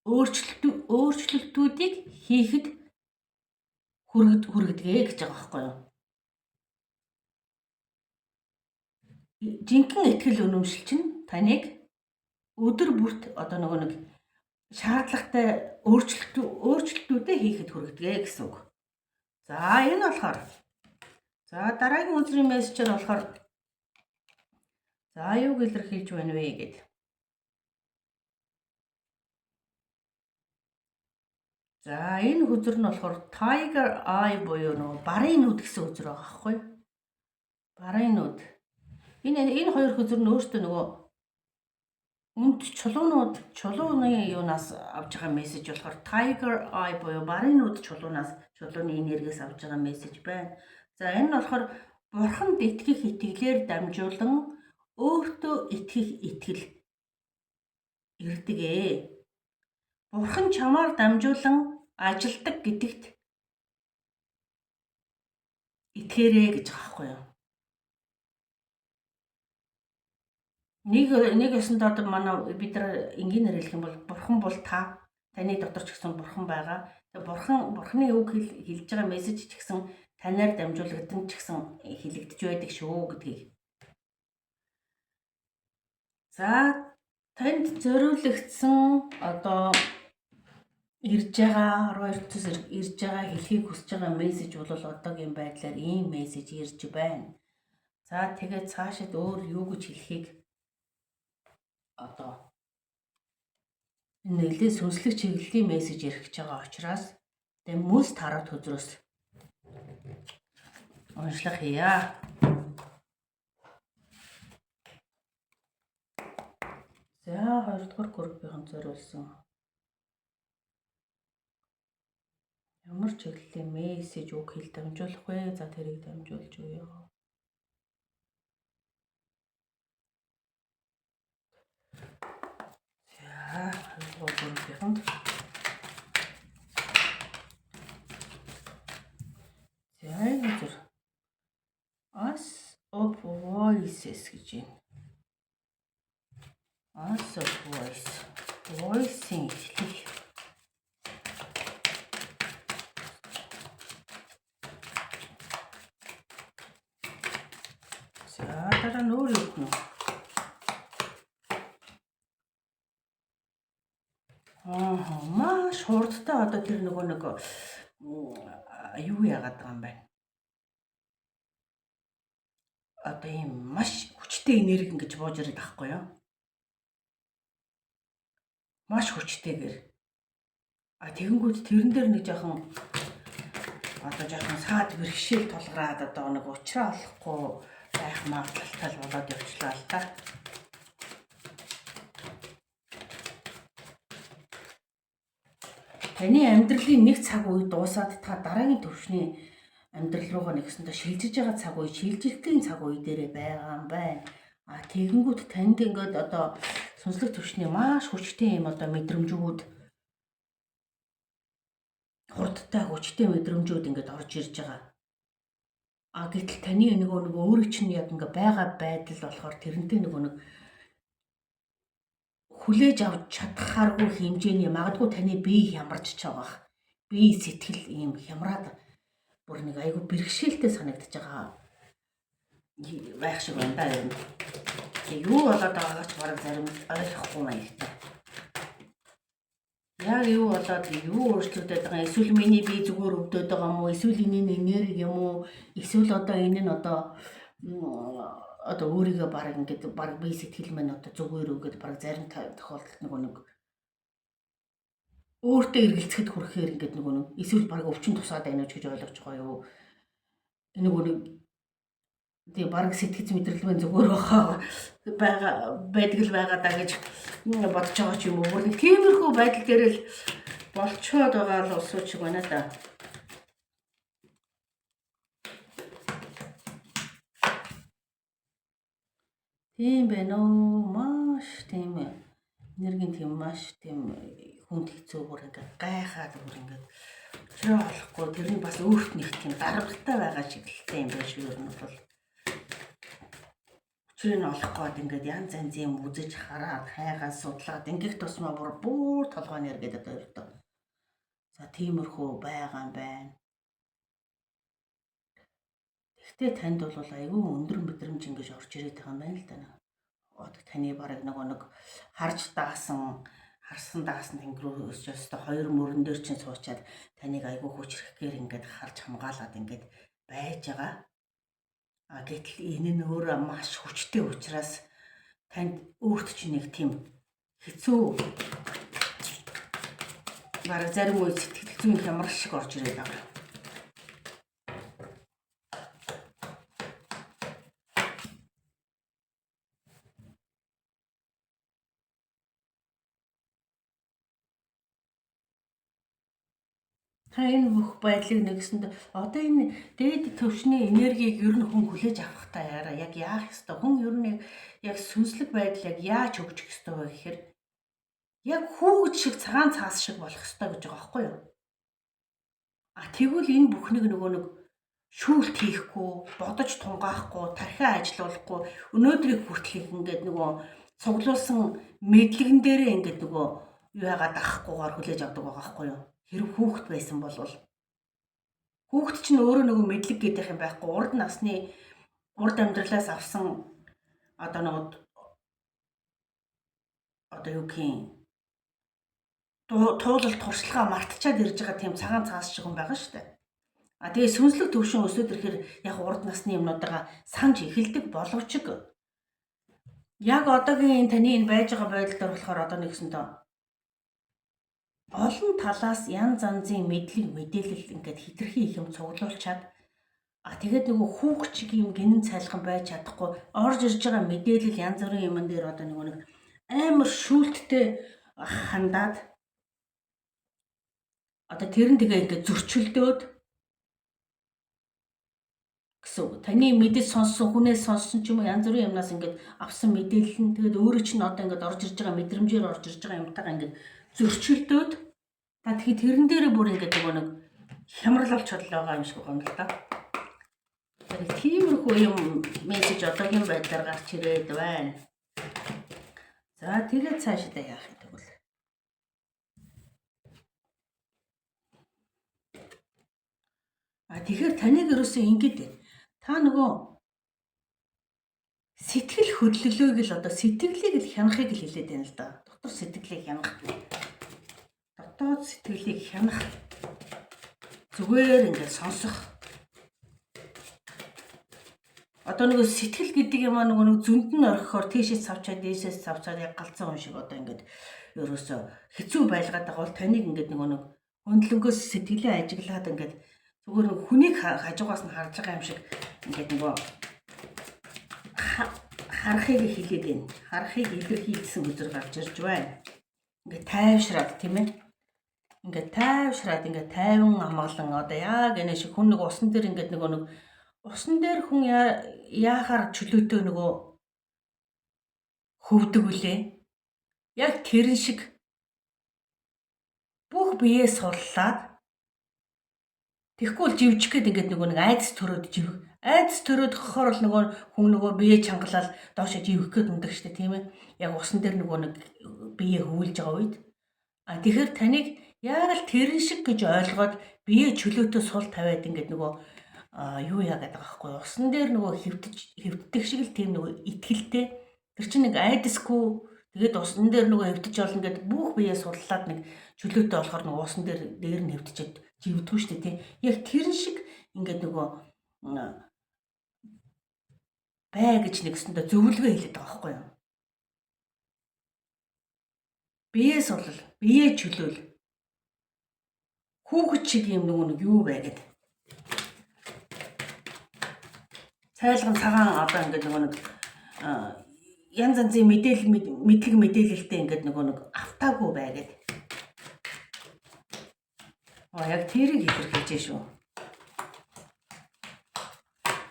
өөрчлөлтүүдийг хийхэд хүргэдэг гэж байгаа байхгүй юу? Жинхэнэ итгэл үнэмшил чинь таныг өдөр бүрт одоо нөгөө нэг шаардлагатай өөрчлөлтүүдээ хийхэд хүргэдэг гэсэн үг. За, энэ болохоор за дараагийн хөзрийн мессежээр болохоор за юуг илэрхийлж байна вэ гэд. За, энэ хөзөр нь болохоор Tiger Eye буюу нөгөө барын нүд гэсэн хөзөр байгаа байхгүй юу? Барын нүд. Энэ хоёр хөзөр нь өөртөө нөгөө үнд чулуунууд, чулууны юунаас авч байгаа мессеж болохоор Tiger Eye буюу барын нүд чулуунаас, чулууны энергиэс авч байгаа мессеж байна. За, энэ нь болохоор бурханд итгэх итгэлээр дамжуулан өөртөө итгэх итгэл ирдэг ээ. Бурхан чамаар дамжуулан ажилдаг гэдэгт итгээрэй гэж байгаа байхгүй юу? Нэг ёсондоо одоо манай бид нар энгийнээр хэлэх юм бол бурхан бол та, таны дотор ч гэсэн бурхан байгаа. Тэгээ бурханы үг хэлж байгаа мессеж ч гэсэн танаар дамжуулагдсан ч гэсэн хэлэгдэж байдаг шүү гэдгийг. За, танд зориулагдсан одоо ирж байгаа 12 төс ирж байгаа хэлхийг хүсэж байгаа мессеж бол одоогийн байдлаар ийм мессеж ирж байна. За, тэгээд цаашид өөр юу гэж хэлхийг одоо энэ нэлээд сүнслэг чиглэлийн мессеж ирэх гэж байгаа учраас тэгээд мөс тараад хөзрөөс уншлах хийя. За, 2 дугаар группийн зориулсан ямар чиглэлийн мессеж үг хэл дамжуулах вэ? За, тэрийг дамжуулж өгье. За, 2 дугаар группийнхэнд. За, энэ зүр Ace of Voices гэж байна. Ace of Voice. Voice-ийн эхлэл. За, дараа нь өөр юу гэнэ? Аа, маш хурдтай одоо тэр нөгөө нэг юу яагаад байгаа юм бэ? Одоо ийм маш хүчтэй энерги ингэж бууж ирээд байхгүй юу? Маш хүчтэйгээр. А тэгэнгүүт тэрэн дээр нэг жоохон одоо жоохон саад бэрхшээл тулгараад одоо нэг учраа олохгүй байх магадлалтай болоод явчлаа л да. Таны амьдралын нэг цаг үе дуусаад та дараагийн төвшний амьдрал руугаа нэгсэндээ шилжиж байгаа цаг үе, шилжилтийн цаг үе дээрээ байгаа юм байна. А тэгэнгүүт танд ингээд одоо сүнслэг төвшний маш хүчтэй юм одоо мэдрэмжүүд, хурдтай хүчтэй мэдрэмжүүд ингээд орж ирж байгаа. А гэтэл таны нөгөө өөрөө чинь яг ингээ байгаа байдал болохоор тэрнтэй нөгөө нэг хүлээж авч чадхааргүй хэмжээний магадгүй таны бие хямарч байгаа. Бие сэтгэл ийм хямраад бүр нэг айгүй бэрхшээлтэй санагдаж байгаа байх шиг байна да ер нь. Тэг юу болоод байгаагаа ч бараг зарим ойлгохгүй маягтай. Яг юу болоод юу өөрчлөгдөд байгаа юм? Эсвэл миний бие зүгээр өвдөд байгаа юм уу? Эсвэл энэ нь энерги юм уу? Эсвэл одоо энэ нь одоо одоо өөрийгөө бараг ингээд бараг бие сэтгэл маань одоо зүгээр үү гэдээ бараг зарим тохиолдолд нөгөө нэг өөртөө эргэлзэхэд хүрэхээр ингээд нөгөө нэг эсвэл бараг өвчин тусаад байна уу гэж ойлгож байгаа юу? Нөгөө нэг тэгээ бараг сэтгэц мэдрэл мэн зүгээр баха байгаа байдаг л байгаа даа гэж бодож байгаа ч юм уу. Бүр нэг тиймэрхүү байдал дээр л болчоод байгаа л улсууд шиг байна да. Тийм байна уу? Маш тийм энергийн тийм маш тийм хүнд хэцүү бүр ингээд гайхаад бүр ингээд учраа олохгүй тэр нь бас өөрт нэг тийм дарамттай байгаа шиг л юм байна шүү ер нь бол. Учрыг нь олох гээд ингээд янз янзын юм үзэж хараад хайгаад судлаад ингэх тусмаа бүр бүр толгой нь эргээд одоо өртөө. За тиймэрхүү байгаа юм байна. Гэхдээ танд бол айгүй өндөр мэдрэмж ингэж орж ирээд байгаа юм байна л да. Одоо таны бараг нөгөө нэг харж даасан харсан даасан тэнгэрөөс ч өстө хоёр мөрөн дээр чинь суучаад таныг айгүй хүчрэхгээр ингээд харж хамгаалаад ингээд байж байгаа. А гэтэл энэ нь өөрөө маш хүчтэй учраас танд өөрт чинь нэг тийм хэцүү бараг зарим үед сэтгэл зүйн хямрал шиг орж ирээд байгаа. Та энэ бүх байдлыг нэгсэнд одоо энэ дээд төвшний энергийг ер нь хүн хүлээж авахдаа яараа яг яах ёстой хүн ер нь яг сүнслэг байдал яг яаж хөгжих ёстой вэ гэхээр яг хүүхэд шиг цагаан цаас шиг болох ёстой гэж байгаа байхгүй юу? А тэгвэл энэ бүхнийг нөгөө нэг шүүлт хийхгүй, бодож тунгаахгүй, тархиа ажилуулахгүй өнөөдрийг хүртэл ингээд нөгөө цуглуулсан мэдлэгэн дээрээ ингээд нөгөө юу яагаад авахгүйгээр хүлээж авдаг байгаа байхгүй юу? Хэрэг хүүхэд байсан бол хүүхэд чинь өөрөө нөгөө мэдлэг гэдэг юм байхгүй урд насны урд амьдралаас авсан одоо нөгөө одоо юу гэх юм туулал туршлагаа мартчаад ирж байгаа тийм цагаан цаас шиг юм байгаа шүү дээ. А тэгээ сүнслэг төвшин өсөд ирэхээр яг урд насны юмнуудаа санаж эхэлдэг боловч яг одоогийн энэ таны энэ байж байгаа байдал дээр болохоор одоо нэгсэндээ олон талаас янз янзын мэдлэг мэдээлэл ингээд хитрхи их юм цуглуулчаад а тэгээд нөгөө хүүхд чиг юм гинэн цайлхан байж чадахгүй орж ирж байгаа мэдээлэл янз бүрийн юмн дээр одоо нөгөө нэг амар шүүлттэй хандаад одоо тэр нь тэгээ ингээд зөрчилдөөд гэсэн үг. Таны мэдэж сонссон, хүнээс сонссон ч юм уу янз бүрийн юмнаас ингээд авсан мэдээлэл нь тэгээд өөрөө чинь одоо ингээд орж ирж байгаа мэдрэмжээр орж ирж байгаа юмтайгаа ингээд зөрчилдөөд та тэгэхээр тэрэн дээрээ бүр ингээд нөгөө нэг хямрал болж байгаа юм шиг байна л да. Тэгэхээр тиймэрхүү юм мессеж одоогийн байдлаар гарч ирээд байна. За тэгээд цаашдаа яах юм тэгвэл. А тэгэхээр таныг ерөөсөө ингэж байна. Та нөгөө сэтгэл хөдлөлөөг л одоо сэтгэлийг л хянахыг л хэлээд байна л да. Дотор сэтгэлийг хянах. Дотоод сэтгэлийг хянах. Зүгээр ингээд сонсох. Одоо нөгөө сэтгэл гэдэг юм аа нөгөө нэг зөнд нь орхихоор тийшээ цавчаад дээшээ цавчаад яг галзуу хүн шиг одоо ингээд ерөөсөө хэцүү байлгаад байгаа бол таныг ингээд нөгөө нэг хөндлөнгөөс сэтгэлээ ажиглаад ингээд зүгээр нэг хүнийг хажуугаас нь харж байгаа юм шиг ингээд нөгөө харахыг хэлээд байна. Харахыг илэрхийлсэн үзэр гарч ирж байна. Ингээд тайвшраад тийм ээ. Ингээд тайвшраад ингээд тайван амгалан одоо яг энэ шиг хүн нэг усан дээр ингээд нөгөө нэг усан дээр хүн яахаар чөлөөтэй нөгөө хөвдөг үлээ. Яг тэрэн шиг бүх биеэ суллаад Тэгэхгүй бол живчих гээд ингээд нөгөө нэг айдас төрөөд жив. Айдас төрөөд хохоор л нөгөө хүн нөгөө бие чангалал доошо живэх гээд ундаг штэ, тийм ээ. Яг усан дээр нөгөө нэг бие хөвүүлж байгаа үед. А тэгэхээр таныг яг л тэрэн шиг гэж ойлгоод бие чөлөөтэй сул тавиад ингээд нөгөө юу яагаад байгаа байхгүй, усан дээр нөгөө хэвтэж хэвтдэг шиг л тийм нөгөө итгэлтэй. Тэр чинь нэг айдасгүй, тэгээд усан дээр нөгөө хэвтэж олно гэд бүх бие суллаад нэг чөлөөтэй болохоор нөгөө усан дээр дээр нь хэвтчихэд живдэггүй шүү дээ, тий. Яг тэрэн шиг ингээд нөгөө бай гэж нэг өсөндөө зөвлөгөө хэлээд байгаа байхгүй юу? Бие сулал, бие чөлөөл. Хүүхэд шиг юм нөгөө нэг юу бай гэд. Цайлган цагаан одоо ингээд нөгөө нэг янз янзын мэдээлэл мэдлэг мэдээлэлтэй ингээд нөгөө нэг автаагүй бай гэд. Аа яг тэрийг илэрхийлж шүү.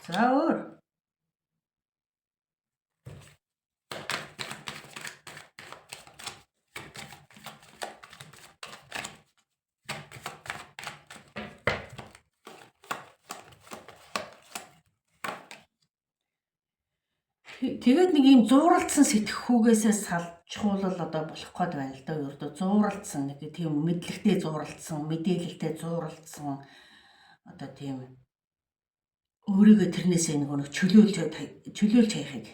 За өөр. Тэгээд нэг ийм зууралдсан сэтгхүүгээсээ салжуулал одоо болох гээд байна л да. Ердөө зууралдсан нэг тийм мэдлэгтэй зууралдсан, мэдээлэлтэй зууралдсан одоо тийм өөрийгөө тэрнээсээ нэг чөлөөлж хаяхыг.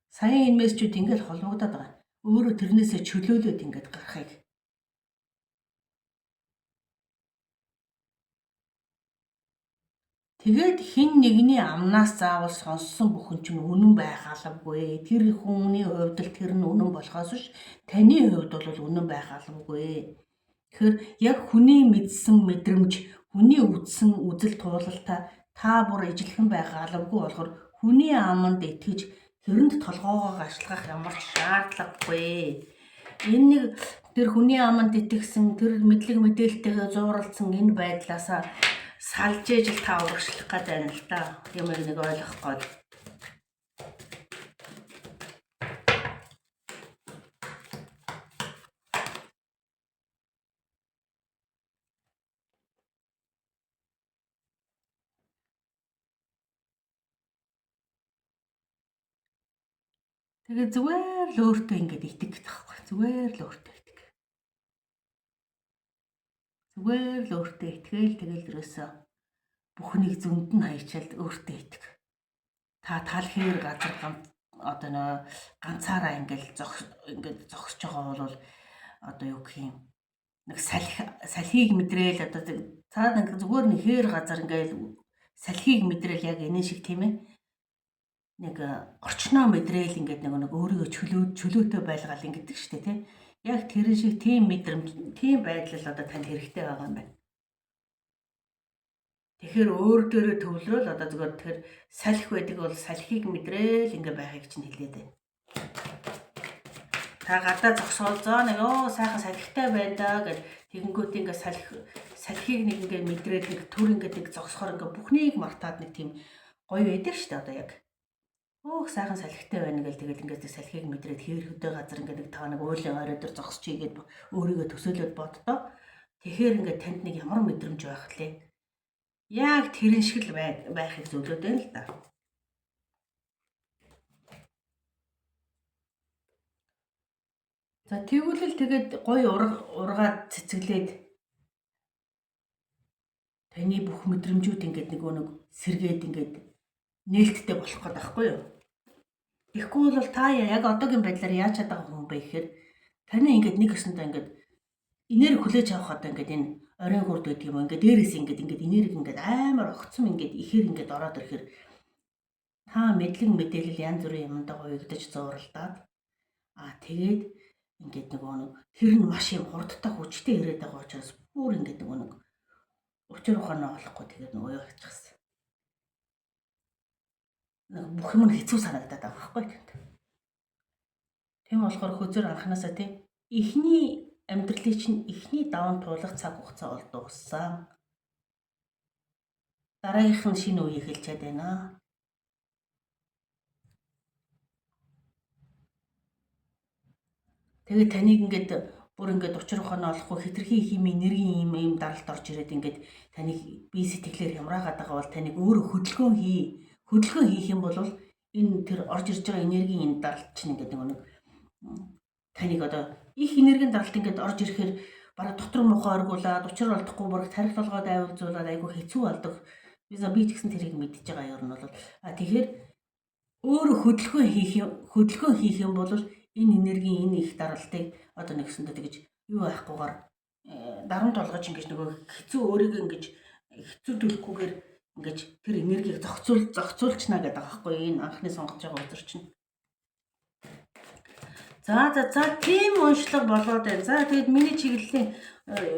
Саяын энэ мессежүүд ингээд холбогдоод байгаа. Өөрөө тэрнээсээ чөлөөлөөд ингээд гарахыг. Тэгээд хэн нэгний амнаас заавал сонссон бүхэн чинь үнэн байх албагүй. Тэр хүний хувьд л тэр нь үнэн болохоос биш, таны хувьд бол үнэн байх албагүй. Тэгэхээр яг хүний мэдсэн мэдрэмж, хүний үзсэн үзэл туулалтаа та бүр ижилхэн байх албагүй болохоор хүний аманд итгэж тэрэнд толгоогоо ашиглах ямар ч шаардлагагүй. Энэ нэг тэр хүний аманд итгэсэн, тэр мэдлэг мэдээлэлтэйгээ зууралдсан энэ байдлаасаа салж ээж л та урагшлах гээд байна л да. Юмыг нэг ойлгох гээд. Тэгээ зүгээр л өөртөө ингээд итгэх гэдэг байхгүй. Зүгээр л өөртөө итгэх. Зүгээр л өөртөө итгээл тэгэл ерөөсөө бүхнийг зөнд нь хаячаал өөртөө итгэх. Та тал хээр газар одоо нөө ганцаараа ингээл ингээд зогсож байгаа бол одоо юу гэх юм нэг салхийг мэдрээл одоо цаад нэг зүгээр нэг хээр газар ингээл салхийг мэдрээл яг энэ шиг тийм ээ. Нэг орчноо мэдрээл ингээд нэг өөрийгөө чөлөөтэй байлгаал ингэдэг штэ тий. Яг тэрэн шиг тийм мэдрэмж, тийм байдал одоо танд хэрэгтэй байгаа юм байна. Тэгэхээр өөр дээрээ төвлөрөөл одоо зүгээр тэр салхи байдаг бол салхийг мэдрээл ингээ байхыг чинь хэлээд байна. Та гадаа зогсоол зоо нэг өө сайхан салхитай байна даа гэж тэгэнгүүт ингээ салхийг нэг ингээ мэдрээл нэг төр ингээ нэг зогсохоор ингээ бүхнийг мартаад нэг тийм гоё байдаг штэ одоо яг. Өөх сайхан салхитай байна гэл тэгэл ингээд салхийг мэдрээд хээр хөдөө газар ингээд нэг та нэг уулын орой дээр зогсчихъя гэд өөрийгөө төсөөлөд боддоо. Тэгэхээр ингээд танд нэг ямар мэдрэмж байх лээ. Яг тэрэн шиг л байхыг зөвлөд байна л да. За тэгвэл л тэгээд гоё ургаад цэцэглээд таны бүх мэдрэмжүүд ингээд нөгөө нэг сэргээд ингээд нээлттэй болох гээд байхгүй юу? Тэгэхгүй бол та яг одоогийн байдлаар яаж чадах хүн бэ гэхээр таны ингээд нэг өсөндөө ингээд энерги хүлээж авах одоо ингээд энэ оройн хурд байдаг юм ингээд дээрээс ингээд энерги ингээд амар огцом ингээд ихээр ингээд ороод ирэхээр та мэдлэг мэдээлэл янз бүрийн юмдаа уягдаж зууралдаад тэгээд ингээд нөгөө нэг тэр нь маш юм хурдтай хүчтэй ирээд байгаа учраас бүр ингээд нөгөө нэг учир ухаанаа олохгүй тэгээд нөгөө юу хийчихсэн. Нэг бүх юм нь хэцүү санагдаад байгаа байхгүй тэнд. Тийм болохоор хөзөр анханасаа тийм эхний амьдралын чинь эхний даван туулах цаг хугацаа бол дууссан. Дараагийнх нь шинэ үе эхэлчихэд байна. Тэгээд таныг ингээд Бүр ингээд учир ухаан олохгүй хэтэрхий их юм энергийн юм даралт орж ирээд ингээд таныг бие сэтгэлээр хямраагаад байгаа бол таныг өөрөө хөдөлгөөн хий. Хөдөлгөөн хийх юм бол энэ тэр орж ирж байгаа энергийн энэ даралт чинь ингээд нэг таныг одоо их энергийн даралт ингээд орж ирэхээр бараг дотор муухай оргуулад учир олдохгүй бараг тархи толгойд аюулзуулаад айгүй хэцүү болдог. Би ч гэсэн тэрийг мэдж байгаа юм бол тэгэхээр өөрөө хөдөлгөөн хийх юм бол энэ энергийн энэ их даралтыг одоо нэгсэндээ тэгэж юу байхгүйгээр дарамт олгож ингэж нөгөө хэцүү өөрийгөө ингэж хэцүү төлөхгүйгээр ингэж тэр энергийг зохицуулчна гэдэг байгаа байхгүй энэ анхны сонгож байгаа үзэр чинь. За за за тийм уншлага болоод байна. За тэгээд миний чиглэлийн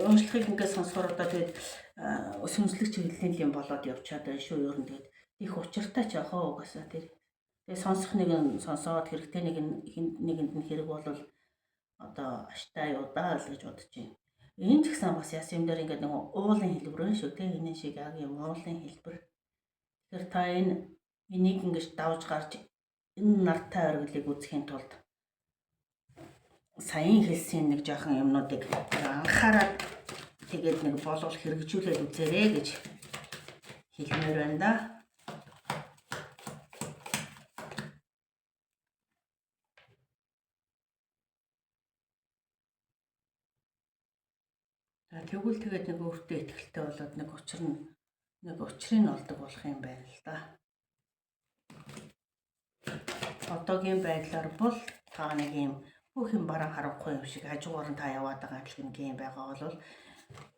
уншлагыг ингээд сонсохоор одоо тэгээд сүнслэг чиглэлийн юм болоод явчаад байна шүү. Ер нь тэгээд их учиртай ч яах вэ угаасаа тэр. Тэгээд сонсох нэг нь сонсоод хэрэгтэй нэг нь нэгэнд нь хэрэг бол одоо аштай юу даа л гэж бодож байна. Энэ ч гэсэн бас яс юм дээр ингээд нэг уулын хэлбэр байна шүү те. Энэ шиг яг юм уулын хэлбэр. Тэгэхээр та энийг ингэж давж гарч энэ нартай оргилыг үзэхийн тулд саяын хэлсэн нэг жоохон юмнуудыг анхаарад тэгээд нэг болвол хэрэгжүүлээд үзээрэй гэж хэлмээр байна да. За тэгвэл тэгээд нэг өөртөө ихтэй болоод нэг учир нь нэг учрыг нь олдог болох юм байна л да. Одоогийн байдлаар бол та нэг юм бүх юм баран харанхуй юм шиг хажуугаар нь та яваад байгаа адилхан юм байгаа бол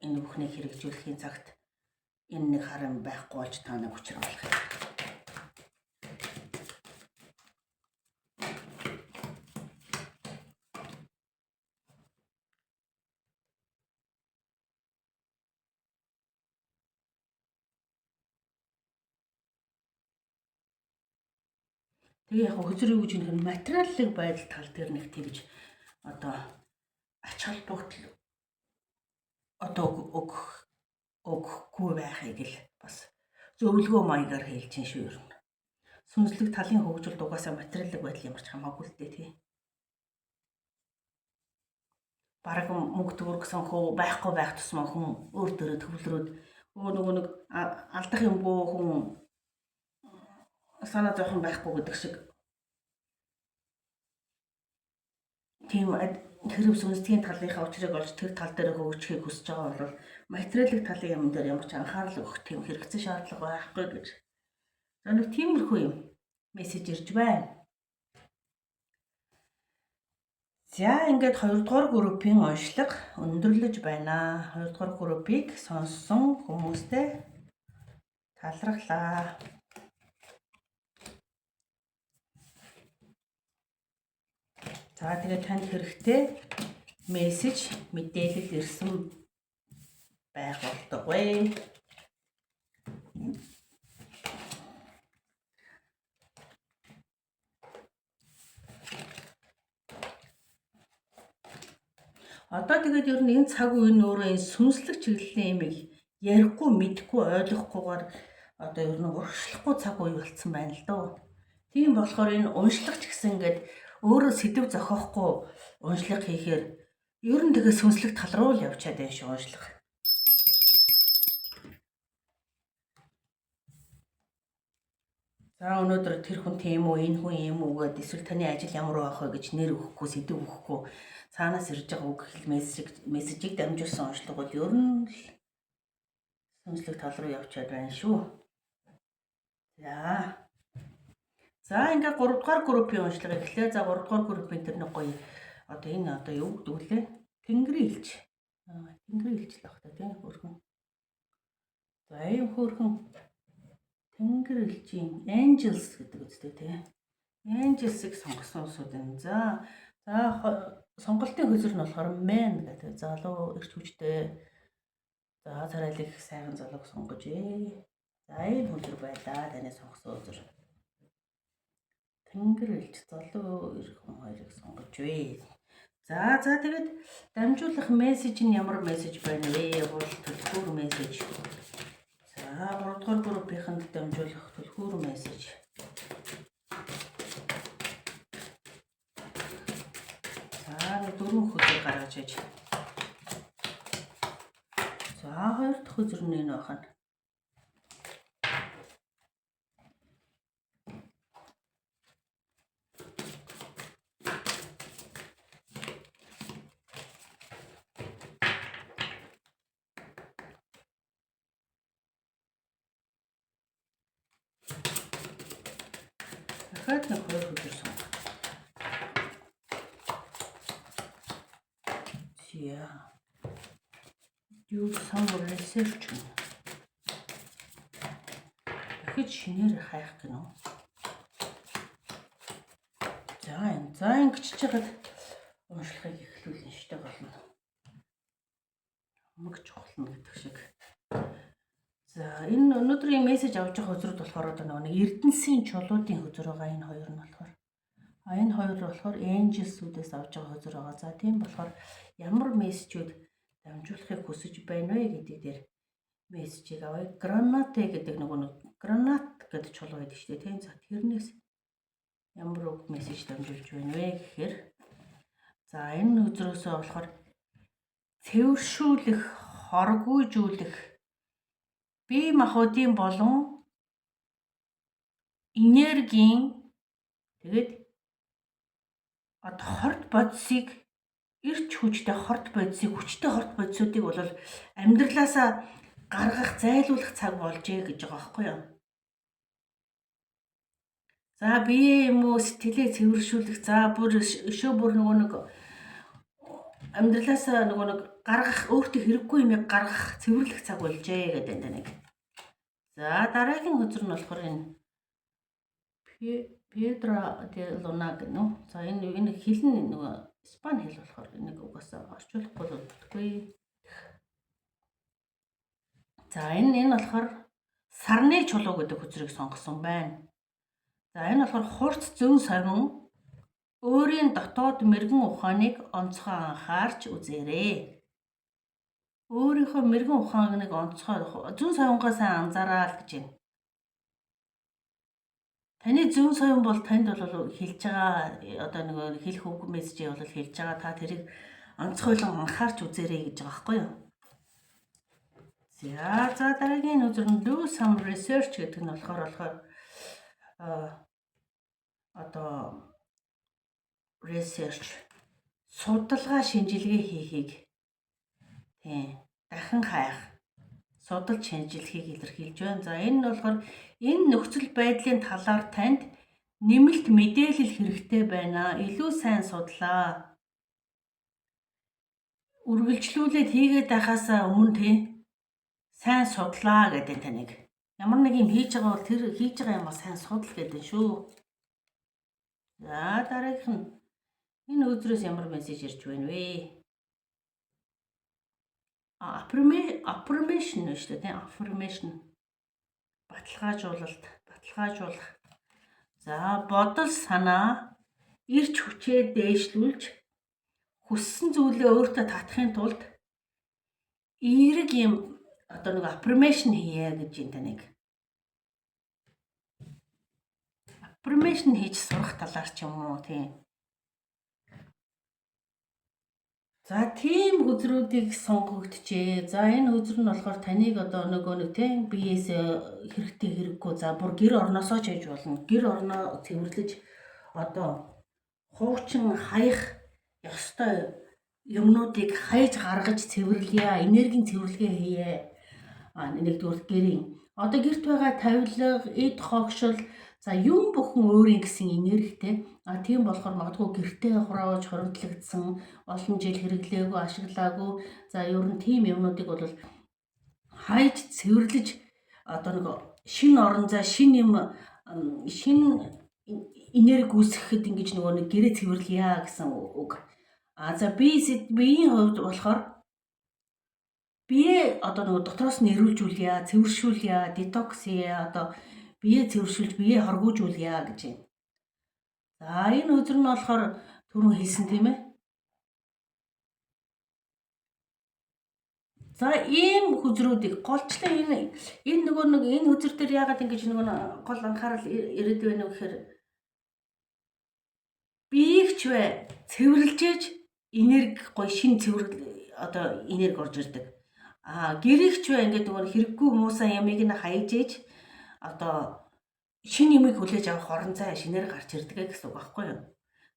энэ бүхнийг хэрэгжүүлэхийн цагт энэ нэг хар юм байхгүй болж та нэг учир болох юм. Тэгээ яг хөзөр юу гэж нэх материаллык байдал тал дээр нэг тэгж одоо ач холбогдол одоо өгөхгүй байхыг л бас зөвлөгөө маягаар хэлж чинь шүү ер нь. Сүнслэг талын хөгжилд угаасаа материаллык байдал ямар ч хамаагүй л дээ тий. Бараг мөнгө төгрөг санхүү байхгүй байх тусмаа хүн өөр дөрөө төвлөрөөд нөгөө нэг алдах юмгүй хүн санаа зовхон байхгүй гэдэг шиг тийм хэрэг сүнслэгийн талынхаа учрыг олж тэр тал дээр хөгжихийг хүсэж байгаа бол материалын талын юм дээр ямар ч анхаарал өгөх тийм хэрэгцээ шаардлага байхгүй гэж. За нэг тиймэрхүү юм мессеж ирж байна. За ингээд 2 дугаар группийн уншлага өндөрлөж байна. 2 дугаар группийг сонссон хүмүүстээ талархлаа. За тэгээд танд хэрэгтэй мессеж мэдээлэл ирсэн байх болтугай. Одоо тэгээд ер нь энэ цаг үе нь өөрөө энэ сүнслэг чиглэлийн юмыг ярихгүй, мэдэхгүй, ойлгохгүйгээр одоо ер нь урагшлахгүй цаг үе болцсон байна л дөө. Тийм болохоор энэ уншлага ч гэсэн ингээд өөрөө сэдэв зохиохгүй уншлага хийхээр ер нь тэгээ сүнслэг тал руу л явчаад байна шүү уншлага. За өнөөдөр тэр хүн тийм үү, энэ хүн ийм үү гэдээ эсвэл таны ажил ямар байх вэ гэж нэр өгөхгүй, сэдэв өгөхгүй цаанаас ирж байгаа үг хэл мессежийг дамжуулсан уншлага бол ер нь л сүнслэг тал руу явчаад байна шүү. За. За ингээд 3 дугаар группийн уншлага эхлэе. За 3 дугаар группийн тэр нэг гоё одоо энэ одоо юу гэдэг вүлээ? Тэнгэрийн элч. Тэнгэрийн элч л ах та тийм хөөрхөн. За ийм хөөрхөн Тэнгэр элчийн Angels гэдэг үстэй тийм. Angels-ыг сонгосон улсууд байна. За сонголтын хөзөр нь болохоор man гэдэг залуу эрч хүчтэй. За царайлаг их сайхан залууг сонгожээ. За ийм хөзөр байлаа таны сонгосон хөзөр. Тэнгэр элч залуу эрх хүн хоёрыг сонгож вэ. За тэгээд дамжуулах мессеж нь ямар мессеж байна вэ? Бол түлхүүр мессеж. За 3 дугаар группийнхэнд дамжуулах түлхүүр мессеж. За 4 Дөрвөн хөзөр гаргаж иж. За, хоёр дахь хөзөр нь энэ байна. Дахиад нэг хоёр хөзөр сонгох. За. Do some research. Дахиж шинээр хайх гэнэ үү? За энэ. За, ингэж чихэд уншлахыг эхлүүлнэ шүү дээ гол нь. Мөг чухал нь гэдэг шиг. За, энэ өнөөдрийн мессеж авч байгаа хөзрүүд болохоор одоо нөгөө нэг Эрдэнэсийн чулуудын хөзөр байгаа энэ хоёр нь болохоор. А энэ хоёр болохоор Angels-үүдээс авч байгаа хөзөр байгаа. За, тийм болохоор ямар мессежүүд дамжуулахыг хүсэж байна вэ гэдэг дээр мессежийг авъя. Гранат гэдэг нөгөө нэг гранат гэдэг чулуу байдаг шүү дээ, тийм. За, тэрнээс ямар үг мессеж дамжуулж байна вэ гэхээр, за, энэ хөзрөөсөө болохоор цэвэршүүлэх, хоргүйжүүлэх, бие махбодын болон энергийн, тэгээд одоо хорт бодисыг, эрч хүчтэй хорт бодисыг, хүчтэй хорт бодисуудыг бол амьдралаасаа гаргах, зайлуулах цаг болжээ гэж байгаа байхгүй юу? За, бие юм уу, сэтгэлээ цэвэршүүлэх, за, бүр өшөө бүр нөгөө нэг амьдралаасаа нөгөө нэг гаргах, өөртөө хэрэггүй юмыг гаргах, цэвэрлэх цаг болжээ гэдэг энэ нэг. За, дараагийн хөзөр нь болохоор энэ Piedra de Luna гэнэ үү? За, энэ хэл нь нөгөө Испани хэл болохоор энийг угаасаа орчуулахгүй л удахгүй. За, энэ болохоор сарны чулуу гэдэг хөзрийг сонгосон байна. За, энэ болохоор хурц зөн совин, өөрийн дотоод мэргэн ухааныг онцгой анхаарч үзээрэй. Өөрийнхөө мэргэн ухааныг онцгой, зөн совингоо сайн анзаараа л гэж байна. Таны зөн совин бол танд бол хэлж байгаа, одоо нэг хэлэх үг, мессежийг бол хэлж байгаа. Та тэрийг онцгойлон анхаарч үзээрэй гэж байгаа байхгүй юу? За, дараагийн хөзөр нь do some research гэдэг нь болохоор одоо research, судалгаа шинжилгээ хийхийг, тийм, дахин хайх, судалж шинжилгэхийг илэрхийлж байна. За, энэ нь болохоор энэ нөхцөл байдлын талаар танд нэмэлт мэдээлэл хэрэгтэй байна. Илүү сайн судлаа. Үргэлжлүүлээд хийгээд байхаасаа өмнө, тийм, сайн судлаа гэдэг таныг. Ямар нэг юм хийж байгаа бол тэр хийж байгаа юмаа сайн судал гэдэг шүү. За, дараагийнх нь энэ хөзрөөс ямар мессеж ирж байна вэ? Affirmation шүү дээ, тийм, affirmation, баталгаажуулалт, баталгаажуулах. За, бодол санаа, эрч хүчээ дээшлүүлж, хүссэн зүйлээ өөртөө татахын тулд эерэг юм одоо нэг affirmation хийе гэж юм таныг. Affirmation хийж сурах талаар ч юм уу, тийм. За, тийм хөзрүүдийг сонгогдчихээ. За, энэ хөзөр нь болохоор таныг одоо нөгөө нэг, тийм, биеэс хэрэгтэй хэрэггүй, за, бүр гэр орноосоо ч хийж болно. Гэр орноо цэвэрлэж, одоо хуучин хаях ёстой юмнуудыг хайж гаргаж цэвэрлэе, энергийн цэвэрлэгээ хийе. А нэгдүгээр гэрийн одоо гэрт байгаа тавилга, эд хогшил, за, юм бүхэн өөрийн гэсэн энергитэй. А тийм болохоор магадгүй гэртээ хурааж хоримтлагдсан, олон жил хэрэглээгүй, ашиглаагүй, за, ер нь тийм юмнуудыг бол хайж цэвэрлэж, одоо нэг шинэ орон зай, шинэ юм, шинэ энерги үүсгэхэд ингэж нөгөө нэг гэрээ цэвэрлэе гэсэн үг. А за, биеийн хувьд болохоор бие одоо нөгөө дотроос нь эрүүлжүүлье, цэвэршүүлье, детокс хийе, одоо бие цэвэршүүлж, бие хоргуужуулъя гэж байна. За, энэ хөзөр нь болохоор түрүүн хэлсэн, тийм ээ. За, ийм хөзрүүдийг голчлон энэ нөгөө нэг энэ хөзөр дээр яагаад ингэж нөгөө гол анхаарал ирээд байна вэ гэхээр биеийг ч бай цэвэрлжээж Энерги гоё шин цэвэр одоо энерги орж ирдэг. Гэрэгч бай ингээд нөгөө хэрэггүй муусан ямыг нь хаяж ээж одоо шинэ юмыг хүлээж авах орон зай шинээр гарч ирдэг гэсэн үг байхгүй юу?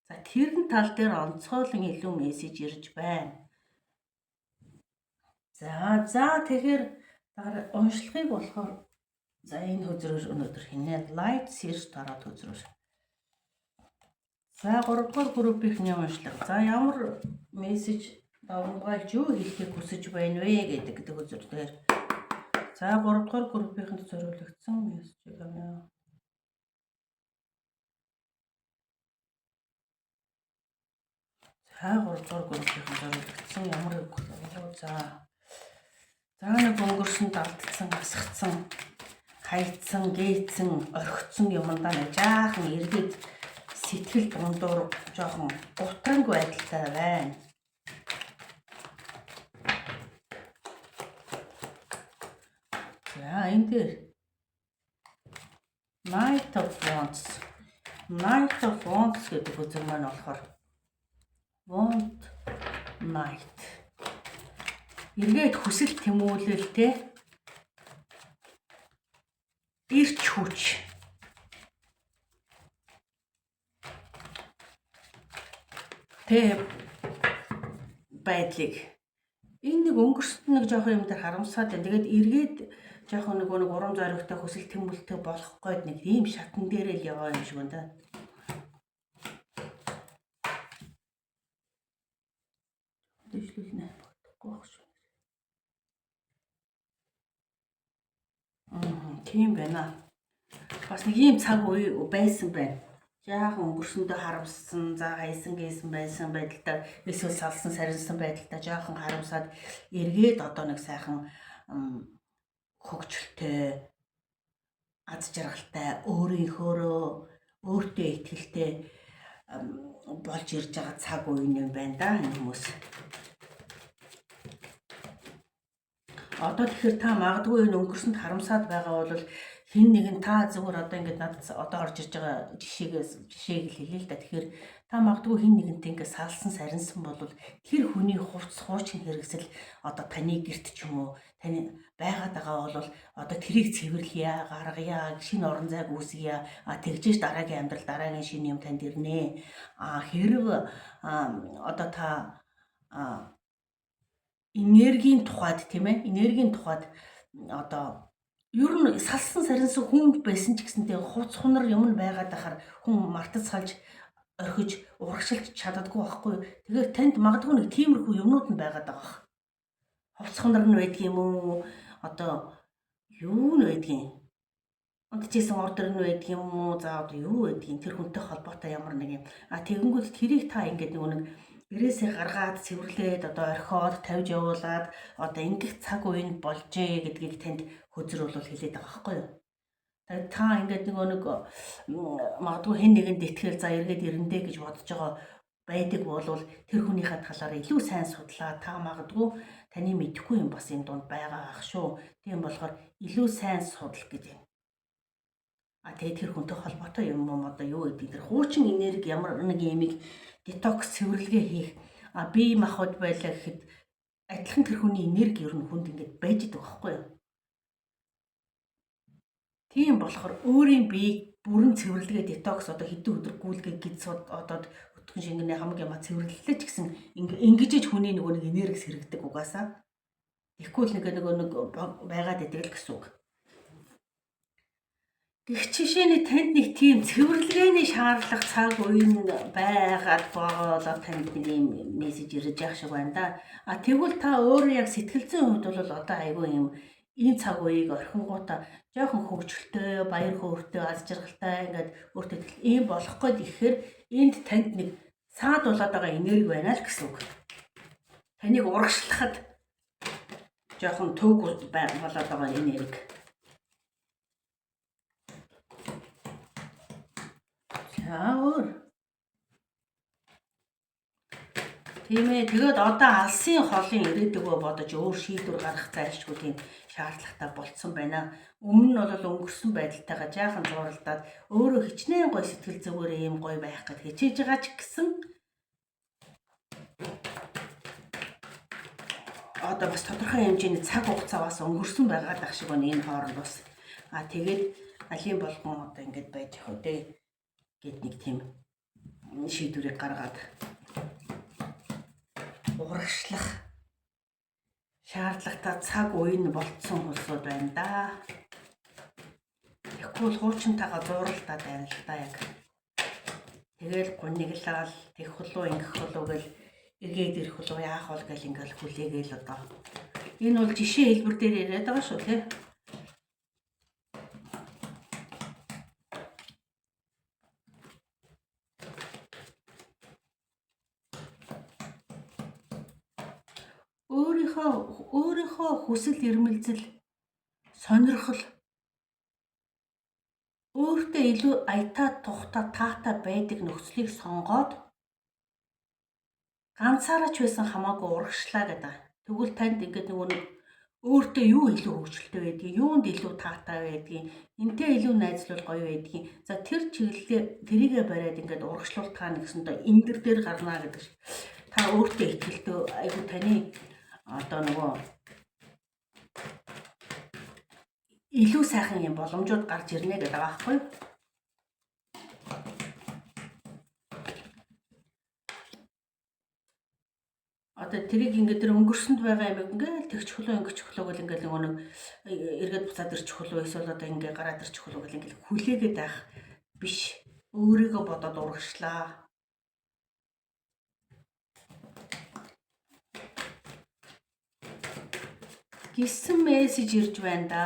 За, тэрэн тал дээр онцгойлон илүү мессеж ирж байна. За, тэгэхээр уншлагыг болохоор за энэ хөзрөөр өнөөдөр хийнэ. Light Seer Tarot хөзрөөр. За, 3 дугаар группийнхний уншлага. За, ямар мессеж давамгайлж юу хэлэхийг хүсэж байна вэ гэдэг хөзөр дээр. За, 3 дугаар группийнхэнд зориулагдсан мессежийг авъя. За, 3 дугаар группийнхэнд зориулагдсан ямар үг вэ? За, нэг өнгөрсөн алдсан, асгацсан, хайцсан, гээцэн, орхицсан юмдаа нэг жаахан эргээд сэтгэл дундуур жоохон гутранг байдалтай байна. За, энэ дээр Knight of Wands. Knight of Wands гэдэг үзэг маань болохоор Want Knight. Эргээд хүсэл тэмүүлэл те, эрч хүч, тэ байдлыг энэ нэг өнгөрсөнд нэг жоохон юм дээр харамсаад байна. Тэгээд эргээд жоохон нэг урам зоригтой, хүсэл тэмүүлэлтэй болох гээд нэг ийм шатан дээрээ л яваа юм шиг байна да. Дэвшлүүлнэ. Бодохгүй байх шүү. Тийм байна. Бас нэг ийм цаг үе байсан байна. Жаахан өнгөрсөндөө харамссан, за хайсан гээсэн байсан байдалтай, эсвэл салсан сарнсан байдалтай жаахан харамсаад эргээд одоо нэг сайхан хөгжилтэй, аз жаргалтай, өөрийнхөөрөө өөртөө итгэлтэй болж ирж байгаа цаг үе юм байна да энэ хүмүүс. Одоо тэгэхээр та магадгүй энэ өнгөрсөнд харамсаад байгаа бол хэн нэгэн та зүгээр одоо ингээд надад одоо орж ирж байгаа жишээг л хэлье л да. Тэгэхээр та магадгүй хэн нэгэнтэй ингээд салсан сарнсан бол тэр хүний хувцас хуучин хэрэгсэл одоо таны гэрт ч юм уу таны байгаад байгаа бол одоо тэрийг цэвэрлэе, гаргая, шинэ орон зайг үүсгье. Тэгжээж дараагийн амьдрал, дараагийн шинэ юм танд ирнэ. Хэрв одоо та энергийн тухайд, тийм ээ, энергийн тухайд одоо ер нь салсан сарнсан хүн байсан ч гэсэнтэй хувц хунар юм нь байгаад байхаар хүн мартаж салж орхиж урагшилж чаддаггүй байхгүй. Тэгэхээр танд магадгүй нэг тиймэрхүү юмнууд нь байгаад байгаа бах. Хувц хунар нь байдаг юм уу? Одоо юу нь байдгийг? Унтчихсан ордер нь байдаг юм уу? За, одоо юу байдгийг? Тэр хүнтэй холбоотой ямар нэг юм. Тэгэнгүүт тэрийг та ингээд нэг гэрээсээ гаргаад цэвэрлээд одоо орхиод тавьж явуулаад одоо ингэх цаг үе нь болжээ гэдгийг танд хөзөр бол хэлээд байгаа байхгүй юу? Та ингээд нөгөө нэг магадгүй хэн нэгэнд итгэл за эргээд ирэндэ гэж бодож байгаа байдаг болвол тэр хүнийхээ талаар илүү сайн судлаа. Та магадгүй таны мэдэхгүй юм бас энэ дунд байгаа ах шүү. Тийм болохоор илүү сайн судал гэж юм. Тэгээд тэр хүнтэй холбоотой юм юм одоо юу гэдэг тэр хуучин энерги ямар нэг юмыг детокс цэвэрлэгээ хийх, бие махбод байлаа гэхэд адилхан тэр хүний энерги ер нь хүнд ингээд байж идэг байхгүй юу? Тийм болохоор өөрийн биеийг бүрэн цэвэрлэгээ детокс одоо хэдэн өдөр гүйлгээ гидс одоод өтгөн шингэнэ хамаг юма цэвэрлэлээ ч гэсэн ингэж хүний нөгөө нэг энерги сэргэдэг угаасаа. Тэгэхгүй л нэг нөгөө нэг байгаад идэг л гэсэн үг. Гэх жишээний танд нэг тийм цэвэрлэгээний шаардлага цаг үе нь байгаад байгаа танд нэг юм мессеж ирж явах шиг байна да. Тэгвэл та өөрөө яг сэтгэл зүйн хувьд бол одоо айгүй юм энэ цаг үеийг орхингуудаа жоохон хөгжилтэй, баяр хөөртэй, аз жаргалтай ингээд өөртөө итгэл ийм болох гээд ихээр энд танд нэг саадуулаад байгаа энерги байна л гэсэн үг. Таныг урагшлахад жоохон төг болоод байгаа энерги. За, өөр. Тийм ээ. Тэгээд одоо алсын холын ирээдүгөө бодож өөр шийдвэр гаргах зайлшгүй тийм шаардлагатай болцсон байна. Өмнө нь бол өнгөрсөн байдалтайгаа жаахан зууралдаад өөрөө хичнээн гоё сэтгэл зүгээрээ юм гоё байх гэд хичээж байгаа ч гэсэн одоо бас тодорхой хэмжээний цаг хугацаа бас өнгөрсөн байгаа дах шиг байна энэ хооронд бас. А тэгээд алийн болгон одоо ингэж байж явах үү гэд нэг тийм шийдвэрийг гаргаад урагшлах шаардлагатай цаг үе нь болцсон улсууд байна да. Тэгэхгүй бол хуучинтайгаа зууралдаад байна л да яг. Тэгэл гуниглал, тэгэх болов ингэх болов гэл эргээд ирэх болов яах бол гэл ингээл хүлээгээл одоо. Энэ бол жишээ хэлбэр дээр яриад байгаа шүү тий. Өөрийнхөө хүсэл эрмэлзэл, сонирхол өөртөө илүү аятаа тухтай таатай байдаг нөхцөлийг сонгоод ганцаараа ч байсан хамаагүй урагшлаа гэдэг. Тэгвэл танд ингээд нөгөө нэг өөртөө юу илүү хөгжилтэй байдгийг, юунд илүү таатай байдгийг, энтэй илүү найзлуул гоё байдгийг. За тэр чиглэлээ тэрийгэ бариад ингээд урагшлуул та нэгсэндээ эндэр дээр гарнаа гэдэг шиг. Та өөртөө итгэлтэй айгу таны одоо нөгөө илүү сайхан юм боломжууд гарч ирнэ гэдэг байгаа байхгүй юу? Одоо тэрийг ингээд тэр өнгөрсөнд байгаа юм ингээд тэгч хөлөө ингэж хөлөө гэл ингээд нөгөө нэг эргээд буцаад ирчих хөлөө эсвэл одоо ингээд гараад ирчих хөлөө гэл ингээд хүлээгээд байх биш. Өөрийгөө бодоод урагшлаа. Гисэн мессеж ирж байна да.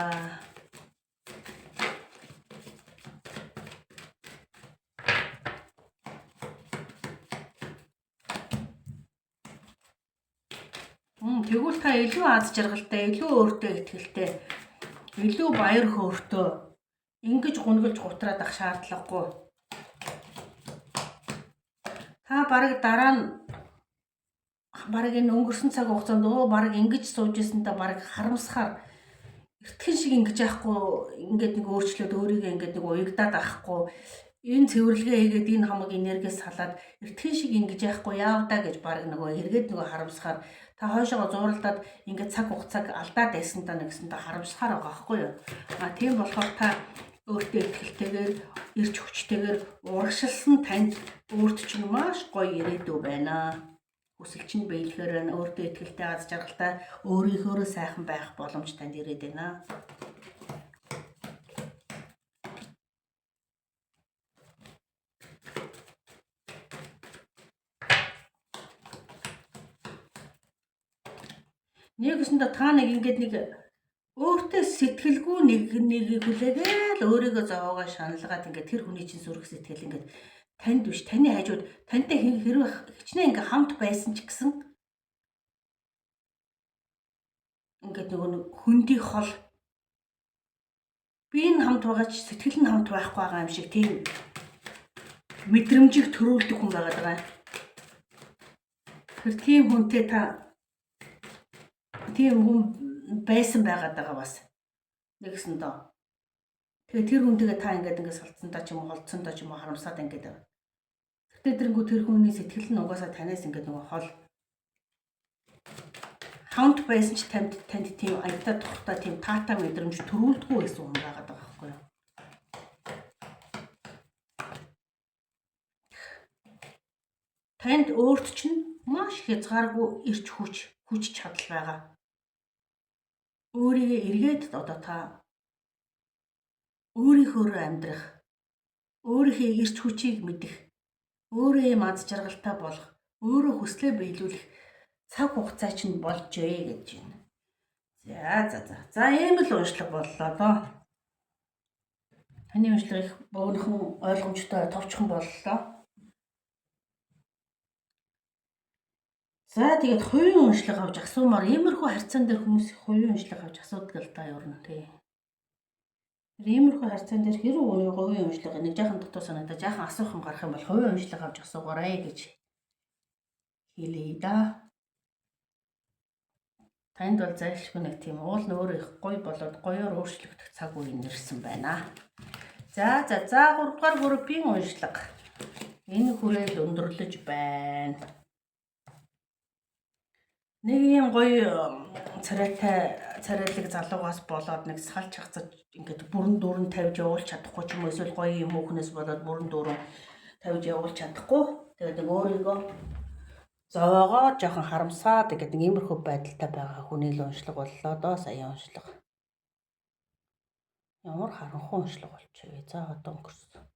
Тэгвэл та илүү аз жаргалтай, илүү өөртөө итгэлтэй, илүү баяр хөөртэй ингэж гуниглаж гутраад ах шаардлагагүй. Та бараг дараа нь бараг энэ өнгөрсөн цаг хугацаанд бараг ингэж сууж ирсэнтэй бараг харамсахаар эртхэн шиг ингэж яахгүй ингээд нэг өөрчлөөд өөрийгөө ингээд нэг уягдаад авахгүй энэ цэвэрлэгээ хийгээд энэ хамаг энергиэс салаад эртхэн шиг ингэж яахгүй яавдаа гэж бараг нөгөө эргээд нөгөө харамсахаар та хойшоогоо зууралдаад ингээд цаг хугацааг алдаад байсантаа нэгсэнтэй харамсахаар байгаа байхгүй юу. А тийм болохоор та өөртөө итгэлтэйгээр ирч хүчтэйгээр урагшилсан танд өөрт чинь маш гоё ирээдүй байна. Хүсэл чинь биелэхээр байна. Өөртөө итгэлтэй аз жаргалтай өөрийнхөөрөө сайхан байх боломж танд ирээд байна. Нэгсэндээ та нэг ингээд нэг өөртөө сэтгэлгүй нэг нэгийг хүлээгээл өөрийгөө зовоогоо шаналгаад ингээд тэр хүний чинь зүрх сэтгэл ингээд танд биш таны хажууд тантай хэрвээ хичнээн ингээд хамт байсан ч гэсэн ингээд нөгөө нэг хөндий хол би энэ хамт байгаа ч сэтгэл нь хамт байхгүй байгаа юм шиг тийм мэдрэмжийг төрүүлдэг хүн байгаад байгаа. Тэр тийм хүнтэй та тийм хүн байсан байгаад байгаа бас нэгсэндээ. Тэгээ тэр хүнтэйгээ та ингээд ингээд салцсантаа ч юм уу холдсонтой ч юм уу харамсаад ингээд байгаа. Гэтэ тэрнгүү тэр хүний сэтгэл нь угаасаа танаас ингээд нөгөө хол хамт байсан ч танд тийм аятаа тухтай тийм таатай мэдрэмж төрүүлдэггүй байсан хүн байгаад байгаа байхгүй юу? Танд өөрт чинь маш хязгааргүй эрч хүч чадал байгаа. Өөрийгөө эргээд одоо та өөрийнхөөрөө амьдрах, өөрийнхөө эрч хүчийг мэдэх, өөрөө юм аз жаргалтай болох, өөрөө хүслээ биелүүлэх цаг хугацаа чинь болжээ гэж байна. За. За ийм л уншлага боллоо доо. Таны уншлага их богинохон ойлгомжтой товчхон боллоо. За тэгээд хувийн уншлага авч асуумаар иймэрхүү харьцаан дээр хүмүүс хувийн уншлага авч асуудаг л да ер нь тий. Иймэрхүү харьцаан дээр хэрэг хувийн уншлага нэг жаахан дутуу санагдаа жаахан асуух юм гарах юм бол хувийн уншлага авч асуугаарай гэж хэлье да. Танд бол зайлшгүй нэг тийм уул нь өөрөө их гоё болоод гоёор өөрчлөгдөх цаг үе нэрсэн байна. За 3 дугаар группийн уншлага. Энэ хүрээл өндөрлөж байна. Нэг юм гоё Царайтай царайлаг залуугаас болоод нэг салж хагцаж ингээд бүрэн дүүрэн тавьж явуулж чадахгүй ч юм уу, эсвэл гоё юм уухнаас болоод бүрэн дүүрэн тавьж явуулж чадахгүй. Тэгээд нэг өөрийгөө зовоогоо жоохон харамсаад ингээд нэг иймэрхүү байдалтай байгаа хүний л уншлага боллоо доо сая уншлага. Ямар харанхуй уншлага болчихвэ. За, одоо өнгөрсөн.